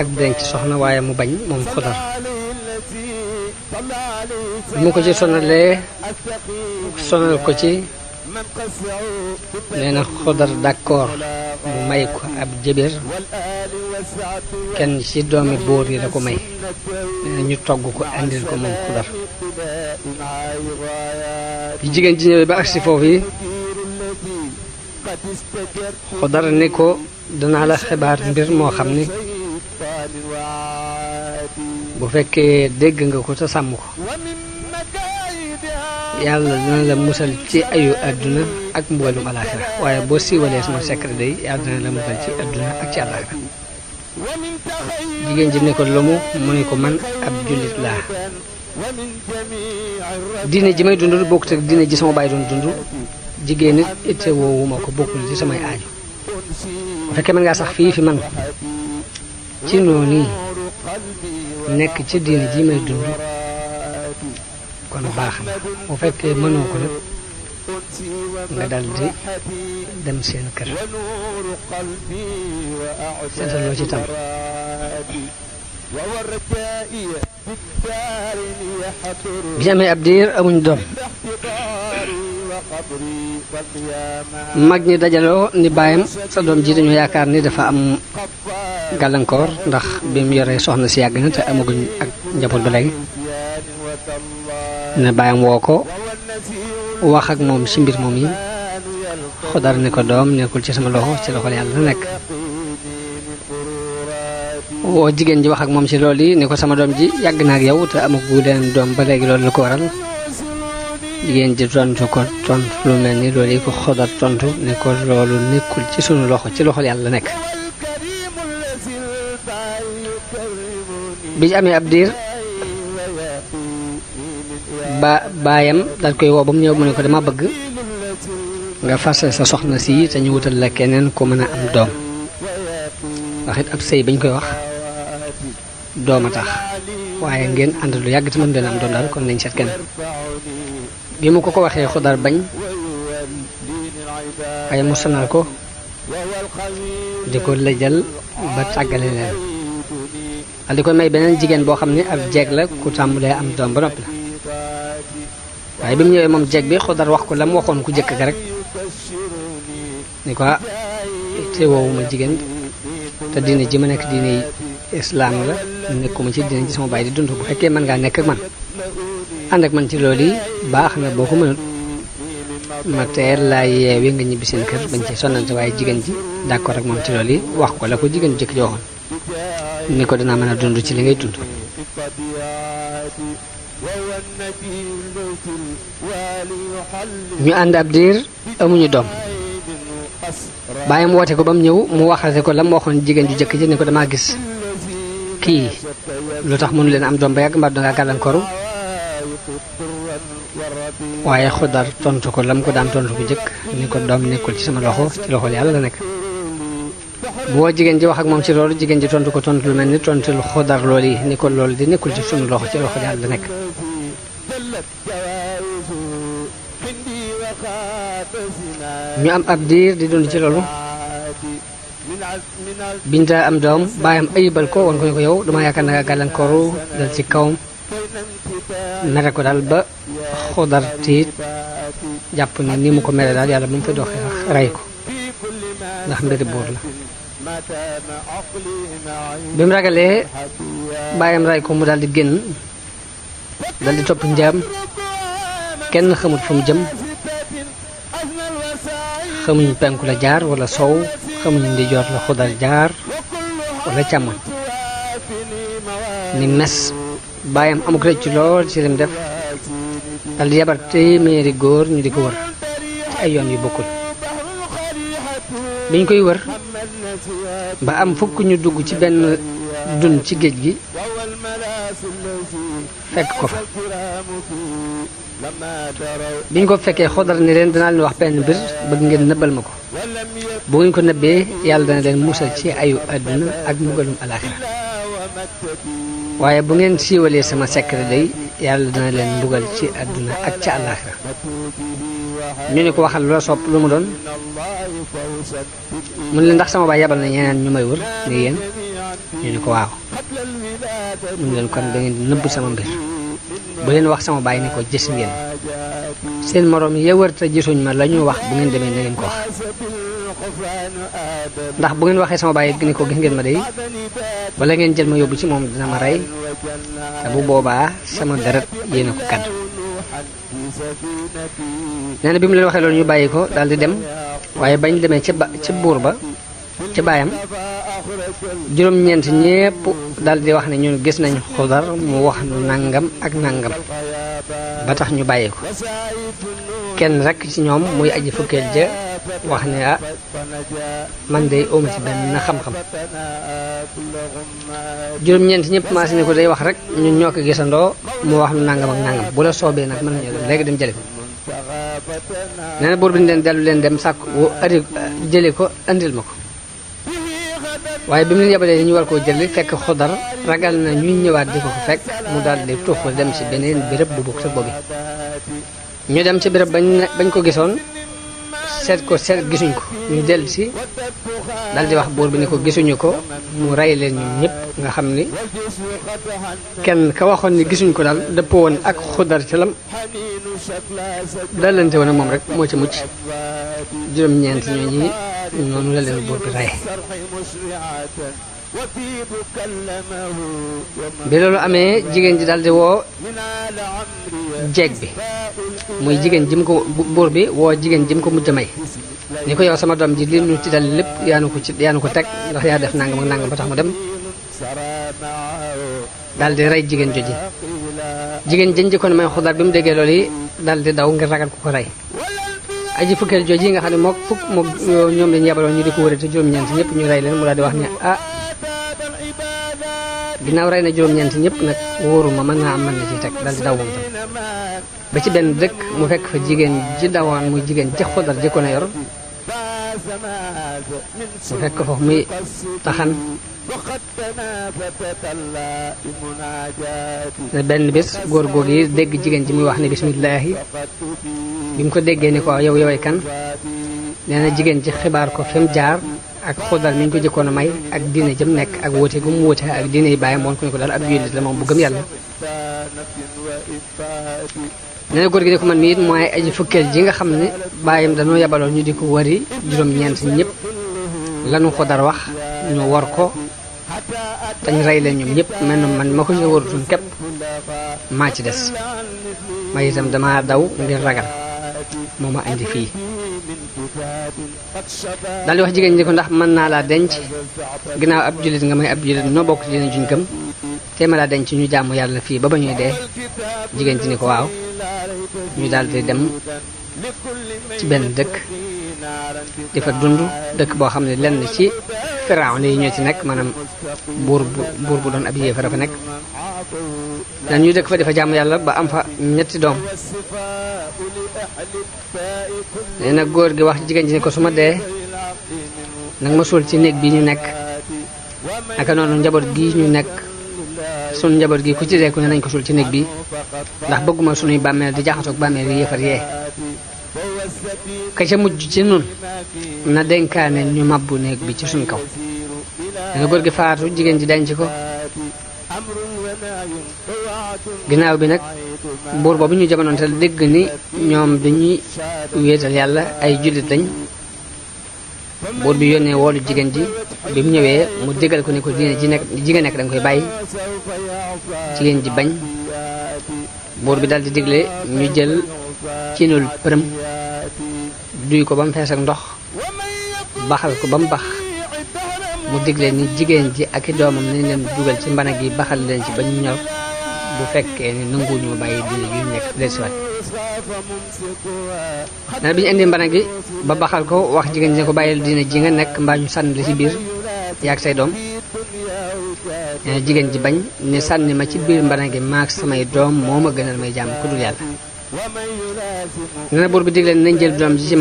ak denc soxna waaye mu bañ moom Xudar bi mu ko ci sonal ko ci nee na Xudar d'accord mu may ko ab jëbër kenn ci doomi buur yi la ko may nee na ñu togg ko andil ko moom Xudar bi jigéen ji ñëwee ba agsi foofu yi Xudar ni ko danaa la xibaar mbir moo xam ni bu fekkee dégg nga ko te sàmm ko yàlla dina la musal ci ayu àdduna ak mbugalum alaaxira waaye boo siiwalee sama secret day yàlla dina la musal ci àdduna ak ci alaaxira jigéen ji ne ko lu mu ne ko man ab jullit laa diine ji may dund bokkut ak diine ji sama baay doon dund jigéen nit itte woowu ma ko bokkul ci samay aaju bu fekkee mën ngaa sax fii fi man ci noonu nekk ci diine ji may dund kon baax na bu fekkee mënoo ko nag nga daldi dem seen kër seetal loo ci tam bi ñu amee ab diir amuñ doom mag ñi dajaloo ni baayam sa doom ji dañoo yaakaar ni dafa am gàllankoor ndax bi mu yoree soxna si yàgg na te amaguñ ak njaboot ba léegi ne baayam woo ko wax ak moom ci mbir moom yi Xudar ni ko doom nekkul ci sama loxo ci loxol yàlla la nekk woo jigéen ji wax ak moom ci loolu yi ni ko sama doom ji yàgg na ak yow te amagu leen doom ba léegi loolu lu ko waral jigéen ji tontu ko tontu lu mel ni loolu yi ko Xudar tontu ni ko loolu nekkul ci sunu loxo ci loxol yàlla la nekk bi ñu amee ab diir baayam daal koy woo ba mu ñëw mu ne ko dama bëgg nga fase sa soxna si te ñu wutal la keneen ku mën a am doom ndax it ab sëy bañ koy wax doom a tax waaye ngeen ànd lu yàgg te mën leen am doom daal kon nañ seet keneen bi mu ko waxee Xudar bañ waaye mu sonal ko di ko lëjal ba tàggale leen daal di koy may beneen jigéen boo xam ne ab jeeg la ku tàmbalee am doom ba noppi la waaye bi mu ñëwee moom jeeg bi Xudar wax ko la mu waxoon ku jëkk ka rek ni ko te woowu ma jigéen te diine ji ma nekk diine islaam la nekkuma ci diine ji sama baay di dund bu fekkee mën ngaa nekk ak man ànd ak man ci loolu yi baax na boo ko mënut ma teel laa yeewi nga ñibbi seen kër bañ ci sonnante waaye jigéen ji d'accord ak moom ci loolu yi wax ko la ko jigéen jëkk ji waxoon ni ko dinaa mën a dund ci li ngay dund ñu ànd ab diir amuñu doom baayam woote ko ba mu ñëw mu waxate ko la mu waxoon jigéen ju jëkk ji ne ko damaa gis kii lu tax mënu leen am doom ba yàgg mbaa dangaa gàllankooru waaye Xudar tontu ko la mu ko daan tontu bu jëkk ni ko doom nekkul ci sama loxo ci loxol yàlla la nekk bu woo jigéen ji wax ak moom ci loolu jigéen ji tontu ko tontu lu mel ni tontu lu Xudar loolu yi ni ko loolu di nekkul ci sunu loxo ci loxol yàlla la nekk ñu am ab diir di dund ci loolu biñ daa am doom baayam ayibal ko woon ko ne ko yow dama yaakaar na nga gàllankooru dal ci kawam mere ko daal ba Xudar tiit jàpp ne ni mu ko mere daal yàlla ba mu fa doxee sax rey ko ndax mbiri buur la bi mu ragalee baayam rey ko mu daal di génn daal di topp njaam kenn xamut fu mu jëm xamuñ penku la jaar wala sow xamuñ ndijoor la Xudar jaar wala càmmoñ ni mes baayam amuk rëcc lool ci lim def dal di yabar téeméeri góor ñu di ko wër ci ay yoon yu bokkul biñ koy wër ba am fukk ñu dugg ci benn dun ci géej gi fekk ko fa biñ ko fekkee Xudar ni leen danaa leen wax benn mbir bëgg ngeen nëbbal ma ko bu ngeen ko nëbbee yàlla dana leen musal ci ayu àdduna ak mbugalum alaaxira waaye bu ngeen siiwalee sama secret day yàlla dana leen mbugal ci àdduna ak ca alaaxira ñu ne ko waxal lu la sopp lu mu doon mu ne leen ndax sama baay yabal na ñeneen ñu may wër ni yéen ñu ne ko waaw mu ne leen kon da ngeen di nëbb sama mbir bu leen wax sama baay ni ko gis ngeen seen moroom ya wër te gisuñ ma la ñu wax bu ngeen demee na ngeen ko wax ndax bu ngeen waxee sama baay ni ko gis ngeen ma day wala ngeen jël ma yóbbu ci moom dina ma rey te bu boobaa sama deret yéena ko gàddu nee na bi mu leen waxee loolu ñu bàyyi ko daal di dem waaye bañ demee ca buur ba ca baayam juróom-ñeent ñépp daal di wax ne ñun gis nañ Xudar mu wax nu nangam ak nangam ba tax ñu bàyyi ko kenn rek ci ñoom muy aji fukkeel ja wax ne ah man de awma ci benn xam-xam juróom-ñeent ñëpp maas ne ko day wax rek ñun ñoo ko gisandoo mu wax nu nangam ak nangam bu la soobee nag mën nañu dem léegi dem jëli ko nee na buur bi ñu leen dellu leen dem sàkk andi jëli ko andil ma ko waaye bi mu leen yabalee ñu war koo jëli fekk Xudar ragal na ñuy ñëwaat di ko fa fekk mu daal di tuuxu dem ci beneen béréb bu bokk sa boobi ñu dem ci béréb bañ ko gisoon seet gisuñ ko ñu dellu si daal di wax buur bi ne ko gisuñu ko mu rey leen ñun ñëpp nga xam ni kenn ka waxoon ni gisuñ ko daal dëppoo woon ak Xudar ci lam dalante woon ak moom rek moo ci mucc juróom-ñeent ñooñi noonu la leen buur bi rey bi loolu amee jigéen ji daal di woo jeeg bi muy jigéen jim ko buur bi woo jigéen jim ko mujj may ni ko yow sama doom ji li ñu ci dal lépp yaanu ko teg ndax yaa def nangam ak nangam ba tax mu dem daal di rey jigéen joji jigéen jën jëkkoon may Xudar bi mu déggee loolu yi daal di daw ngir ragal ko rey aji fukkeel joji nga xam ne mook ñoom lañu yabaloon ñu di ko wëre te juróom-ñeent ñëpp ñu rey leen mu daal di wax ne ah ginnaaw rey na juróom-ñeent ñëpp nag wóoruma mën naa am mën na ci teg daal di daw moom tam ba ci benn dëkk mu fekk fa jigéen ji dawaan muy jigéen ji Xudar jëkkoon a yor mu fekk foofu muy taxan benn bés góor googu yi dégg jigéen ji muy wax ne bismillaahi bi mu ko déggee ni ko yow yoway kan nee na jigéen ji xibaar ko fi mu jaar ak Xudar mi ñu ko jëkkoon a may ak diine jëm nekk ak wóote gu mu wóote ak diine yi bàyyam woon ko ne ko daal ab jullit la moom bu gëm yàlla nee na góor gi ne ko man mii it mooy aji fukkeel ji nga xam ne bàyyam dañoo yabaloon ñu di ko wari juróom-ñeent ñëpp lanu Xudar wax ñu war ko tañ rey leen ñoom ñëpp mel na man ma ko ci warutoon képp maa ci des ma itam dama daw ngir ragal moo ma indi fii daal di wax jigéen ñi ko ndax mën naa laa denc ginnaaw ab jullit nga may ab jullit noo bokk ci dina juñ gëm te ma laa denc ñu jàmm yàlla fii ba ñuy dee jigéen ci ni ko waaw ñu daal di dem ci benn dëkk di fa dund dëkk boo xam ne lenn ci Firawna yi ñoo ci nekk maanaam buur bu doon ab yéefar fa nekk dan ñu dëkk fa di fa jàmm yàlla ba am fa ñetti doom nee na góor gi wax jigéen ji ne ko su ma dee nag ma suul ci néeg bi ñu nekk naka noonu njaboot gi ñu nekk sunu njaboot gi ku ci dee ku ne nañ ko suul ci néeg bi ndax bëgguma sunuy bàmmeel di jaxasoog bàmmeel yi yéefar yee ka ca mujj ci nun na dénkaane ñu mabbu néeg bi ci suñ kaw dana góor gi faatu jigéen ji denc ko ginnaaw bi nag buur boobu ñu jamonoon te dégg ni ñoom dañuy wéetal yàlla ay jullit lañ buur bi yónnee woolu jigéen ji bi mu ñëwee mu déggal ko ne ko diine jigéen nekk da nga koy bàyyi jigéen ji bañ buur bi daal di digle ñu jël cinul përëm duy ko ba mu fees ak ndox baxal ko ba mu bax mu digle ni jigéen ji ak i doomam nañ leen dugal ci mbana gi baxal leen ci ba ñu ñor bu fekkee ni nanguwuñu bàyyi diine yu nekk dellusiwaat nee bi ñu indi mbana gi ba baxal ko wax jigéen ji ne ko bàyyil diine ji nga nekk mbaa ñu sànni la ci biir yaag say doom nee jigéen ji bañ ni sànni ma ci biir mbana gi maag samay doom moo ma gënal may jàmm ku dul yàlla nee na buur bi digle nañ jël doom ji ci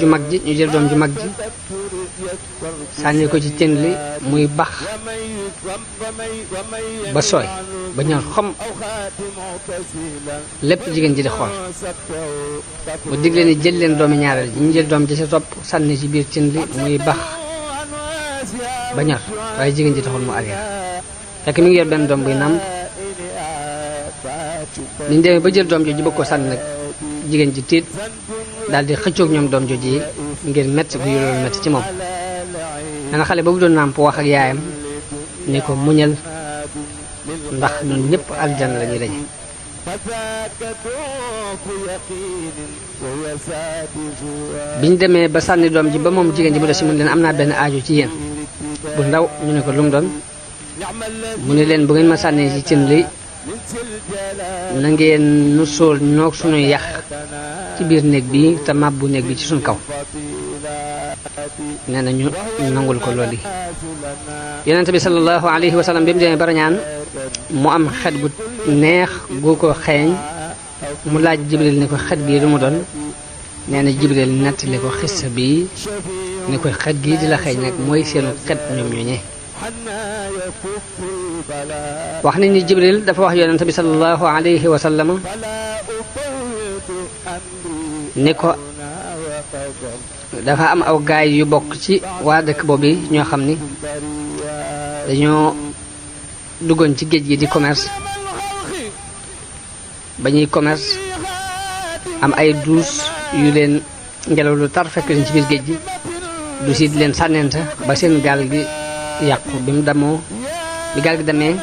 ju mag ji ñu jël doom ju mag ji sànni ko ci cën li muy bax ba sooy ba ñor xom lépp jigéen ji di xool mu digle ni jël leen doomi ñaareel ji ñu jël doom ji sa topp sànni ci biir cën li muy bax ba ñor waaye jigéen ji taxul mu arrière fekk mi ngi yor benn doom buy nàmp liñ demee ba jël doom jooju bëgg ko sànni nag jigéen ji tiit daal di xëccoog ñoom doom jooju yi ngir métti bu loolu métti ci moom dana xale boobu doon nàmp wax ak yaayam ni ko muñal ndax ñun ñëpp aljanna la ñuy daje biñ demee ba sànni doom ji ba moom jigéen ji mu des si mun leen am naa benn aajo ci yéen bu ndaw ñu ne ko lu mu doon mu ne leen bu ngeen ma sànnee ci cin li na ngeen nu sóol ñoog suñuy yax ci biir néeg bi te màbbu néeg bi ci suñ kaw nee na ñu nangul ko loolu yonent bi sallallahu alayhi wa sallam bi mu demee barañaan mu am xet gu neex gu ko xeeñ mu laaj jibril ni ko xet gii lu mu doon nee na jibril nettali ko xissa bi ni ko xet gii di la xeeñ nag mooy seenu xet ñoom ñooñee wax nañ ni jibril dafa wax yonent bi sallallahu alayhi wa sallam ni ko dafa am aw gaay yu bokk ci waa dëkk boobu ñoo xam ni dañoo duggoon ci géej gi di commerce ba ñuy commerce am ay duus yu leen ngelaw lu tar fekk leen ci biir géej gi duus yi di leen sànneenta ba seen gaal gi yàqu bi mu damoo bi gaal gi demee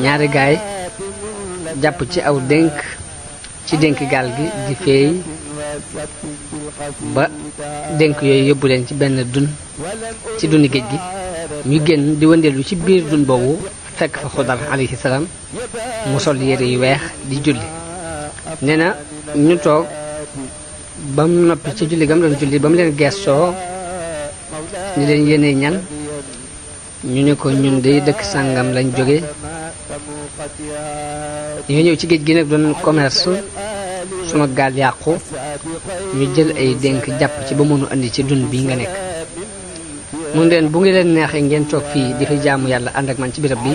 ñaari gaay jàpp ci aw dénk ci dénk gaal gi di feey ba dénk yooyu yóbbu leen ci benn dun ci duni géej gi ñu génn di wëndeelu ci biir dun boobu fekk fa Xudar alayhi salaam mu sol yére yu weex di julli nee na ñu toog ba mu noppi ci julli gam doon julli ba mu leen geestoo ni leen yéene ñan ñu ne ko ñun de dëkk sàngam lañ jóge ñoo ñëw ci géej gi nag doon commerce sunu gaal yàqu ñu jël ay dénk jàpp ci ba mënu andi ci dun bi nga nekk mun leen bu ngi leen neexee ngeen toog fii di fi jaamu yàlla ànd ak man ci birab bi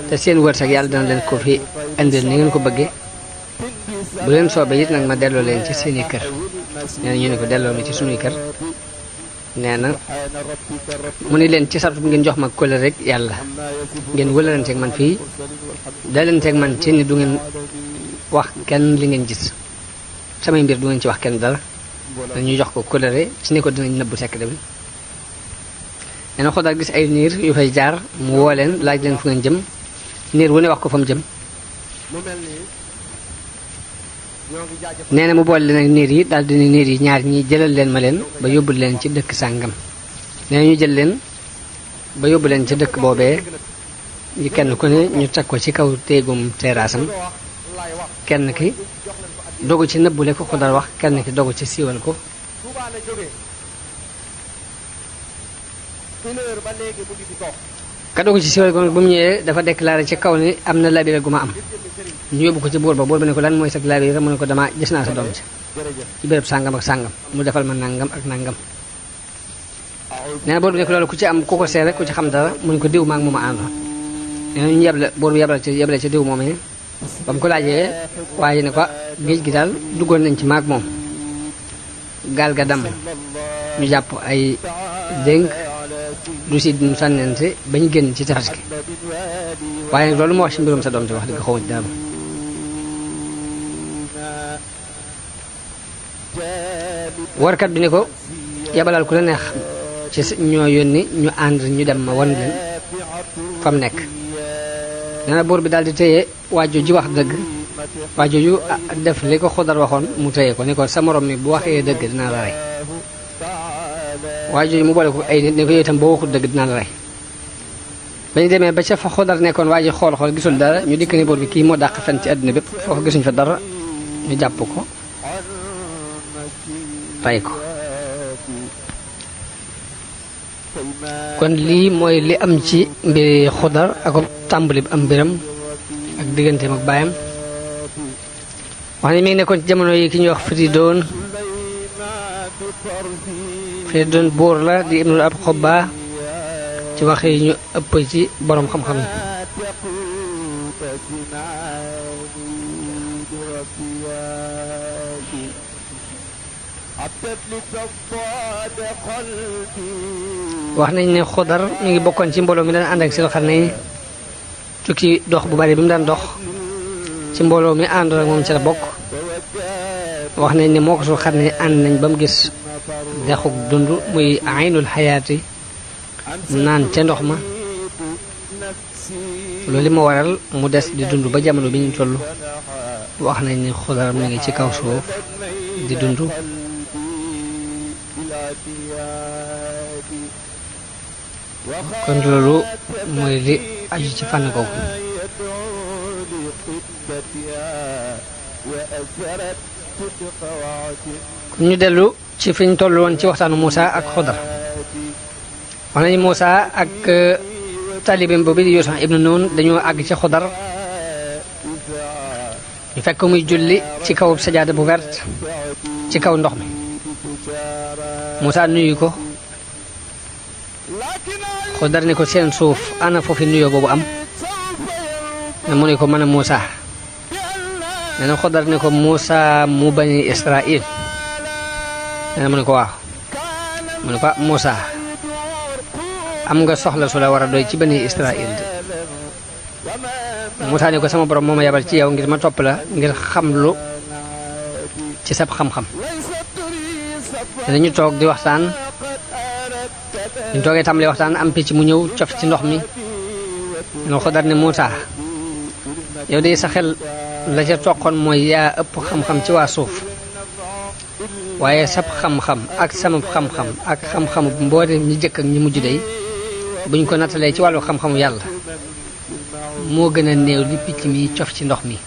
te seen wërsëg yàlla dana leen ko fi indil ni ngeen ko bëggee bu leen soobee it nag ma delloo leen ci seeni kër nee na ñu ne ko delloo na ci sunuy kër nee na mu ni leen ci sartu ngeen jox ma kóllëre rek yàlla ngeen wëlalanteeg man fii dalanteeg man ci ni du ngeen wax kenn li ngeen gis samay mbir du ngeen ci wax kenn dara dañuy jox ko kóllëre ci ni ko dinañ nëbbu secret bi nee na Xudar gis ay niir yu fay jaar mu woo leen laaj leen fu ngeen jëm niir wu ne wax ko fa mu jëm nee na mu boole leen ak niir yi daal di ne niir yi ñaar ñi jëlal leen ma leen ba yóbbul leen ci dëkk sàngam nee na ñu jël leen ba yóbbu leen ci dëkk boobee ñu kenn ku ne ñu teg ko ci kaw téegum terraasam kenn ki dogu ci nëbbule ko Xudar wax kenn ki dogu ci siiwal ko ka dogu ci siiwal ko nag ba mu ñëwee dafa déclaré ci kaw ni am na labire gu ma am ñu yóbbu ko ci buur ba ne ko lan mooy sa labire mu ne ko dama gis naa sa doom ci béréb sàngam ak sàngam mu defal ma nangam ak nangam nee na buur bi ne ko loolu ku ci am ku ko seere ku ci xam dara mu ne ko diw maag mooma àndoon nee na ñu yeble buur bi yeble ci diw moomee ba mu ko laajee waaye ne ko géej gi daal duggoon nañ ci maag moom gaal ga damm ñu jàpp ay dénk du si ñu sànnente bañ génn ci tefes gi waaye nag loolu moo wax ci mbirum sa doom te wax dëgg xawma ci dara warkat bi ne ko yabalal ku la neex ci ñoo yónni ñu ànd ñu dem ma wan leen fa mu nekk nee na buur bi daal di téye waajoo ji wax dëgg waajoo yu def li ko Xudar waxoon mu téye ko ni ko sa morom mi bu waxee dëgg dinaa la rey waajoo mu boole ko ay nit ne ko yow itam boo waxul dëgg dinaa la rey bañu demee ba ca fa Xudar nekkoon waaji xool gisul dara ñu dikk ni buur bi kii moo dàq fen ci àdduna bépp foofu gisuñ fa dara ñu jàpp ko rey ko kon lii mooy li am ci mbiri Xudar ak tàmbali bi am mbiram ak digganteem ak baayam wax ne mi ngi nekkoon ci jamono yi ki ñuy wax Firidoon buur la di ibnul ab xobba ci wax yi ñu ëpp ci boroom xam-xam yi wax nañ ne Xudar mi ngi bokkoon ci mbooloo mi daan ànd ak Sil Xarnayn tukki dox bu bari bi mu daan dox ci mbooloo mi àndoon ak moom ci la bokk wax nañ ne moo ko Sil Xarnayn ànd nañ ba mu gis dexuk dund muy aynul xayaati naan ca ndox ma loolu moo waral mu des di dund ba jamono bi ñu toll wax nañ ni Xudar mu ngi ci kaw suuf di dund kon loolu mooy li aju ci fànn googu kon ñu dellu ci fi ñu toll woon ci waxtaanu Muusa ak Xudar wax nañu Muusa ak talibim boobu di Yuusa ibnu Nun dañoo àgg ci Xudar ñu fekk muy julli ci kaw sajaada bu verte ci kaw ndox mi Muusa nuyu ko Xudar ne ko seen suuf ana foofu nuyoo boobu am ne mu ne ko mën a Muusa nee na Xudar ne ko Muusa mu bani Israil nee na mu ne ko waaw mu ne ko Muusa am nga soxla su la war a doy ci bani Israil Muusa ne ko sama borom moo ma yabal ci yow ngir ma topp la ngir xamlu ci sab xam-xam dañu toog di waxtaan ñu toogee tàmbalee waxtaan am picc mu ñëw cof ci ndox mi no Xudar ne Muusa yow de sa xel la ca toqoon mooy yaa ëpp xam-xam ci waa suuf waaye sab xam-xam ak sama xam-xam ak xam-xamu mboolem ñi jëkk ak ñi mujj day buñ ko nattalee ci wàllu xam-xamu yàlla moo gën a néew li picc mi cof ci ndox mi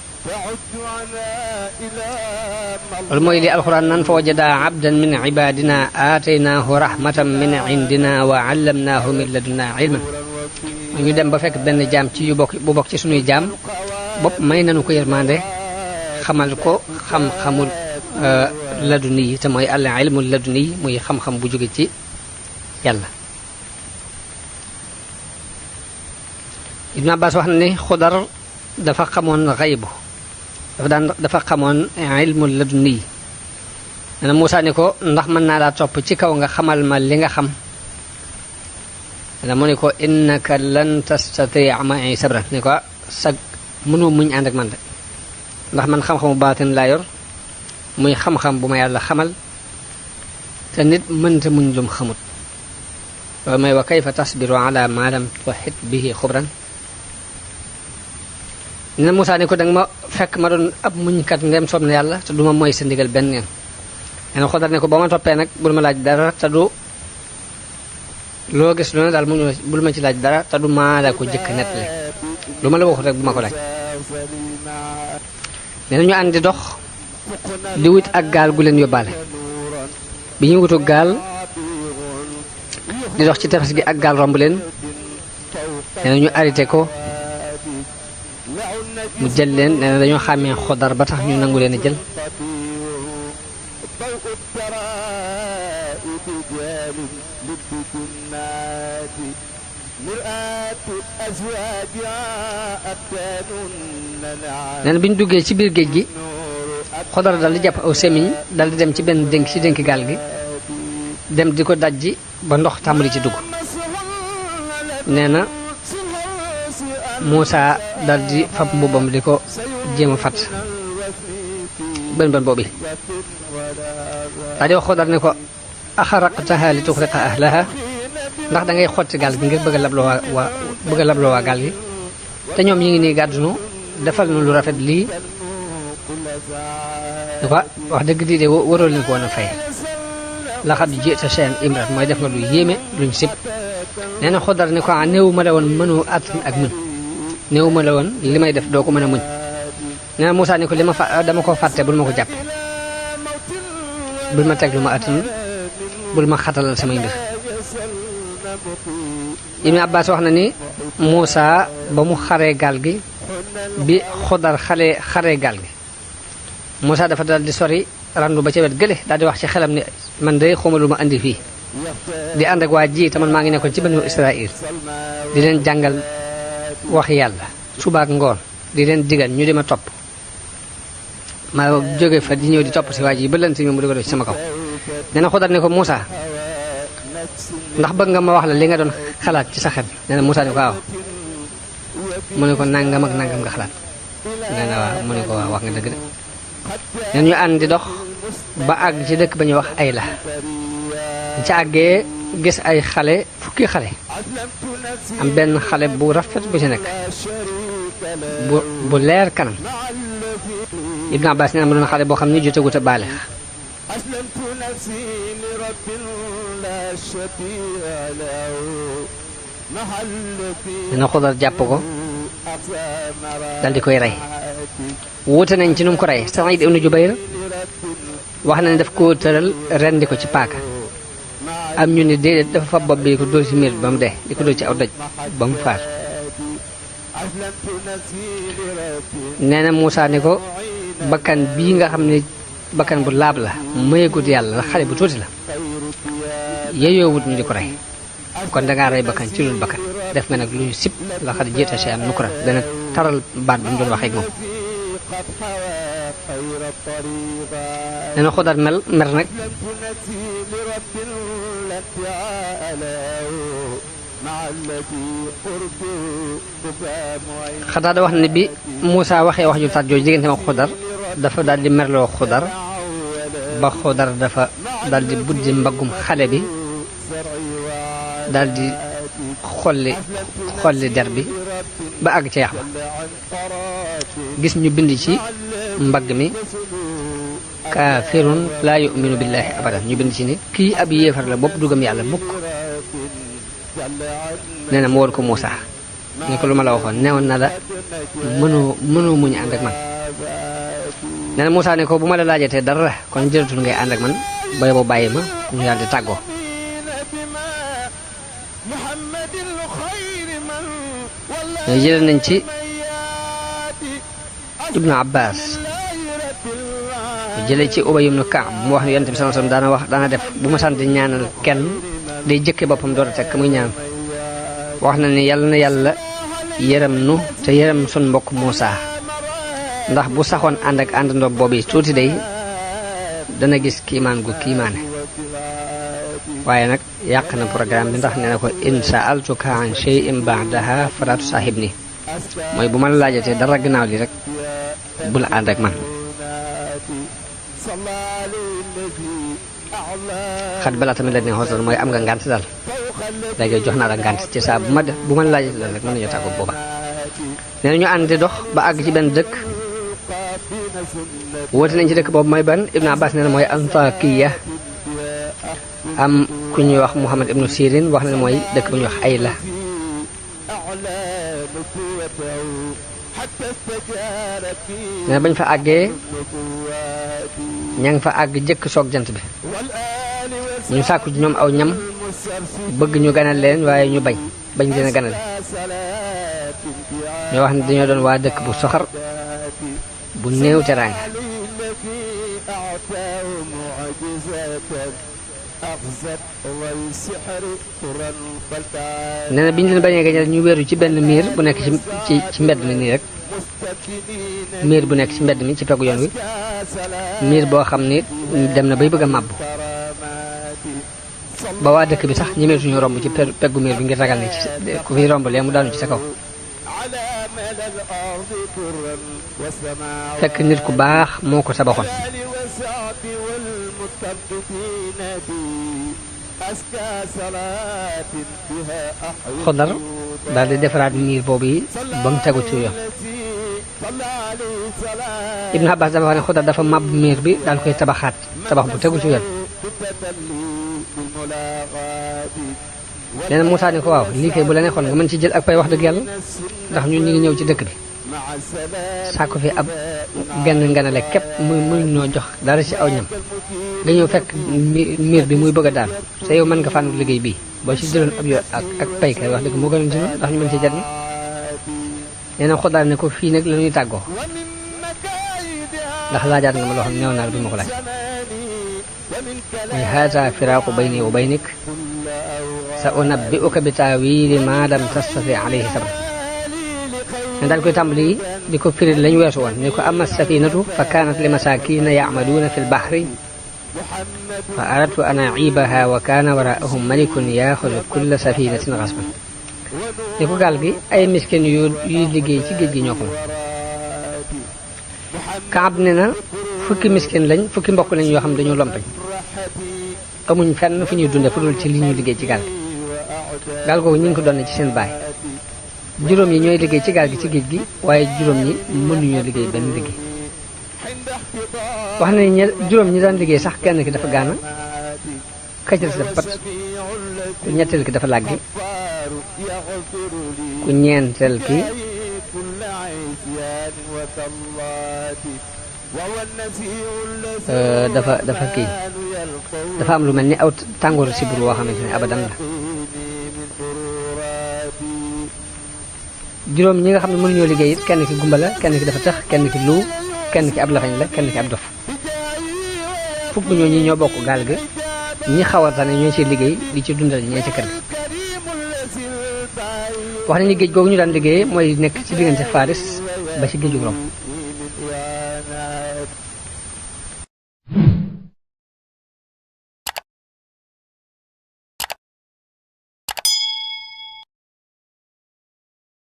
loolu mooy li alxuraan nan fa wajada abdan min ibadina aataynaahu rahmatan min indina wa allamnaahu min ladunna ilman ñu dem ba fekk benn jaam ci bu bokk ci sunuy jaam bopp may nanu ko yërmande xamal ko xam-xamul laduni yi te mooy al ilmul laduni yi muy xam-xam bu jóge ci yàlla Ibn Abbas wax na ne Xudar dafa xamoon xaybu dafa xamoon ilmul laduni yi nee na Muusa ne ko ndax mën naa laa topp ci kaw nga xamal ma li nga xam nee na mu ne ko innaka lan tastatia ma'i sabran ne ko sag mënoo muñ ànd ak man de ndax man xam-xamu baatin laa yor muy xam-xam bu ma yàlla xamal te nit mënta muñ lum xamut loolu mooy wa kayfa tasbiru ala ma lam tuhit bihi xubran nee na Muusa ne ko danga ma fekk ma doon ab muñkat ndem soob na yàlla te duma mooy sa ndigal benn yoon nee na Xudar ne ko boo ma toppee nag bul ma laaj dara te du loo gis lu ne daal bul ma ci laaj dara te du maa la ko jëkk nettali lu ma la waxut rek bu ma ko laaj nee na ñu ànd di dox di wut ak gaal gu leen yóbbaale bi ñuy wutu gaal di dox ci tefes gi ak gaal romb leen nee na ñu arrêté ko mu jël leen nee na dañoo xàmmee Xudar ba tax ñu nangu leen a jël nee na bi ñu duggee ci biir géej gi Xudar dal di jàpp aw semiñ dal di dem ci benn dénk ci dénk gaal gi dem di ko dajji ba ndox tàmbali ci dugg nee na Muusa dal di fab mbubbam di ko jéem a fat bën boobu daa di wax Xudar ne ko axaraqtaha li tuxriqa ahlaha ndax da ngay xotti gaal gi ngir bëgg a labloo waa gaal gi te ñoom ñi ngi nii gàddunu defal nu lu rafet lii ne ko wax dëgg di de waroo leen ko woon a fay laxad ji'ta shay'an imran mooy def nga lu yéeme luñ sib nee na Xudar ne ko néewu ma la woon mënoo àttan ak muñ néewu ma la woon li may def doo ko mën a muñ nee na Muusa ne ko dama ko fàtte bul ma ko jàppe bul ma teg lu ma àttan bul ma xatalal samay mbir Ibn Abbas wax na ni Muusa ba mu xaree gaal gi bi Xudar xaree gaal gi Muusa dafa dal di sori randu ba ca wet gële daal di wax ci xelam ni man de xawma lu ma andi fii di ànd ak waa ji te man maa ngi nekkoon ci banu Israil di leen jàngal wax yàlla suba ak ngoon di leen digal ñu di ma topp ma jóge fa di ñëw di topp si waa ji ba leen si mu di ko def ci sama kaw nee na Xudar ne ko Muusa ndax bëgg nga ma wax la li nga doon xalaat ci sa xel nee na Muusa ne ko waaw mu ne ko nangam ak nangam nga xalaat nee na waaw mu ne ko waaw wax nga dëgg de nee ñu ànd di dox ba àgg ci dëkk ba ñuy wax Ayla ci àggee gis ay xale fukki xale am benn xale bu rafet bu ci nekk bu leer kanam Ibn Abbas nee na ma doon xale boo xam ne jotagut a baaleex dina Xudar jàpp ko dal di koy rey wuute nañ ci nu mu ko rey Saïd ibn Jubayr wax na ne daf koo tëral rendi ko ci paaka am ñu ne déedéet dafa fab bopp bi ko dóor ci miir bi ba mu dee di ko dóor ci aw doj ba mu faatu nee na Muusaa ne ko bakkan bii nga xam ne bakkan bu laab la mayegut yàlla la xale bu tuuti la yeyoowut ñu di ko rey kon dangaa rey bakkan ci loolu bakkan def nga nag lu ñu sib la xale jiita si am nukura dana taral baat ba mu doon waxee ak moom nee na Xudar mer nag xataa da wax ne bi Muusaa waxee wax ju tat jooju diggante ma Xudar dafa daal di merloo Xudar ba Xudar dafa daal di buddi mbaggum xale bi daal di xolli der bi ba àgg ca yax ba gis ñu bind ci mbagg mi kaafirun laa yuminu billahi abadan ñu bind ci ni kii ab yéefar la bopp dugam yàlla mukk nee na mu woon ko Muusaa ne ko lu ma la waxoon neewoon na la mënoo muñ ànd ak man nee na Muusaa ne ko bu ma la laajatee dara kon jëratul ngay ànd ak man ba boo bàyyi ma ñu daal di tàggoo jëlee nañ ci Ibnu Abbas jëlee ci Ubay ibnu Kaab mu wax ne Yonent bi sallallahu alayhi wasallam daana def bu ma sant ñaanal kenn day jëkke boppam door a teg muy ñaan wax na ni yàlla yërëm nu te yërëm sun mbokk Muusaa ndax bu saxoon ànd ak àndandoo boobu tuuti day dana gis kiimaan gu kiimaane waaye nag yàq na programme bi ndax nee na ko in sa'altuka an shay'in ba'daha fala tusahibni mooy bu ma la laajatee dara gannaaw li rek bul ànd ak man xat balaa tamit la ne xool mooy am nga ngànt daal léegi jox naa la ngànt ci saa bu ma la laajatee daal rek mën nañoo tàggoo booba nee na ñu ànd di dox ba àgg ci benn dëkk woote nañ ci dëkk boobu mooy ban Ibn Abbas nee na mooy Antakiya am ku ñuy wax Muhammad ibnu Sirin wax na ne mooy dëkk bu ñuy wax Ayla nee na bañ fa àggee ña ngi fa àgg jëkk soog jant bi ñu sàkku ci ñoom aw ñam bëgg ñu ganal leen waaye ñu bañ leen a ganale ñoo wax ne dañoo doon waa dëkk bu soxar bu néew teraanga nee na bi ñu leen bañee gañal ñu wéeru ci benn miir bu nekk ci mbedd mi nii rek miir bu nekk ci mbedd mi ci peggu yoon wi miir boo xam ni dem na bay bëgg a màbbu ba waa dëkk bi sax ñemeetuñu romb ci peggu miir bi ngir ragal ni ku fi romb lee mu daanu ci sa kaw fekk nit ku baax moo ko tabaxoon Xudar daal di defaraat miir boobu yi ba mu tegu ci yoon Ibn Abbas dafa wax ne Xudar dafa màbb miir bi daal koy tabaxaat tabax bu tegu ci yoon nee na Muusaa ne ko waaw lii kay bu la neexoon nga mën ci jël ak pay wax dëgg yàlla ndax ñun ñu ngi ñëw ci dëkk bi sàkku fi ab genn nganale képp muy noo jox dara ci aw ñam nga ñëw fekk miir bi muy bëgg a daanu te yow mën nga fànn liggéey bii boo ci jëloon ab yoon ak pay kay wax dëgg moo gënoon ci noonu ndax ñu mën ci jariñ nee na Xudar ne ko fii nag la ñuy tàggoo ndax laajaat nga ma loo xam neew naa du ma ko laaj muy haza firaaqu bayni wa baynik sa unabbi'uka bi ta'wili ma lam tastati alayhi sabra ne daal koy tàmbali di ko firi lañ weesu woon ne ko amma safinatu fa kaanat li masakina ya'maluuna fi lbahri fa aradtu an a'ibaha wa kaana waraa'ahum malikun yaaxudu kulla safinatin ghasban ne ko gaal gi ay miskin yuy liggéey ci géej gi ñoo ko moom Kaab ne na fukki miskin lañ fukki mbokk lañ yoo xam dañoo lompañ amuñ fenn fi ñuy dunde fu dul ci li ñuy liggéey ci gaal gaal googu ñu ngi ko doon ci seen baay juróom yi ñooy liggéey ci gaal gi ci géej gi waaye juróom ñi mënuñoo liggéey benn liggéey wax nañ ñe juróom ñi daan liggéey sax kenn ki dafa gaana kaccal si dafa pat ku ñetteel ki dafa làggi ku ñeenteel ki dafa kii dafa am lu mel ni aw tàngooru sibir woo xamante ne abadan la juróom ñi nga xam ne mënuñoo liggéey it kenn ki gumba la kenn ki dafa tax kenn ki lu kenn ki ab lafañ la kenn ki ab dof fukk ñooñu ñoo bokk gaal ga ñi xaw a tane ñoo ci liggéey di ci dundal ñee ci kër gi wax nañu géej googu ñu daan liggéeyee mooy nekk ci diggante Faris ba ci géeju Rom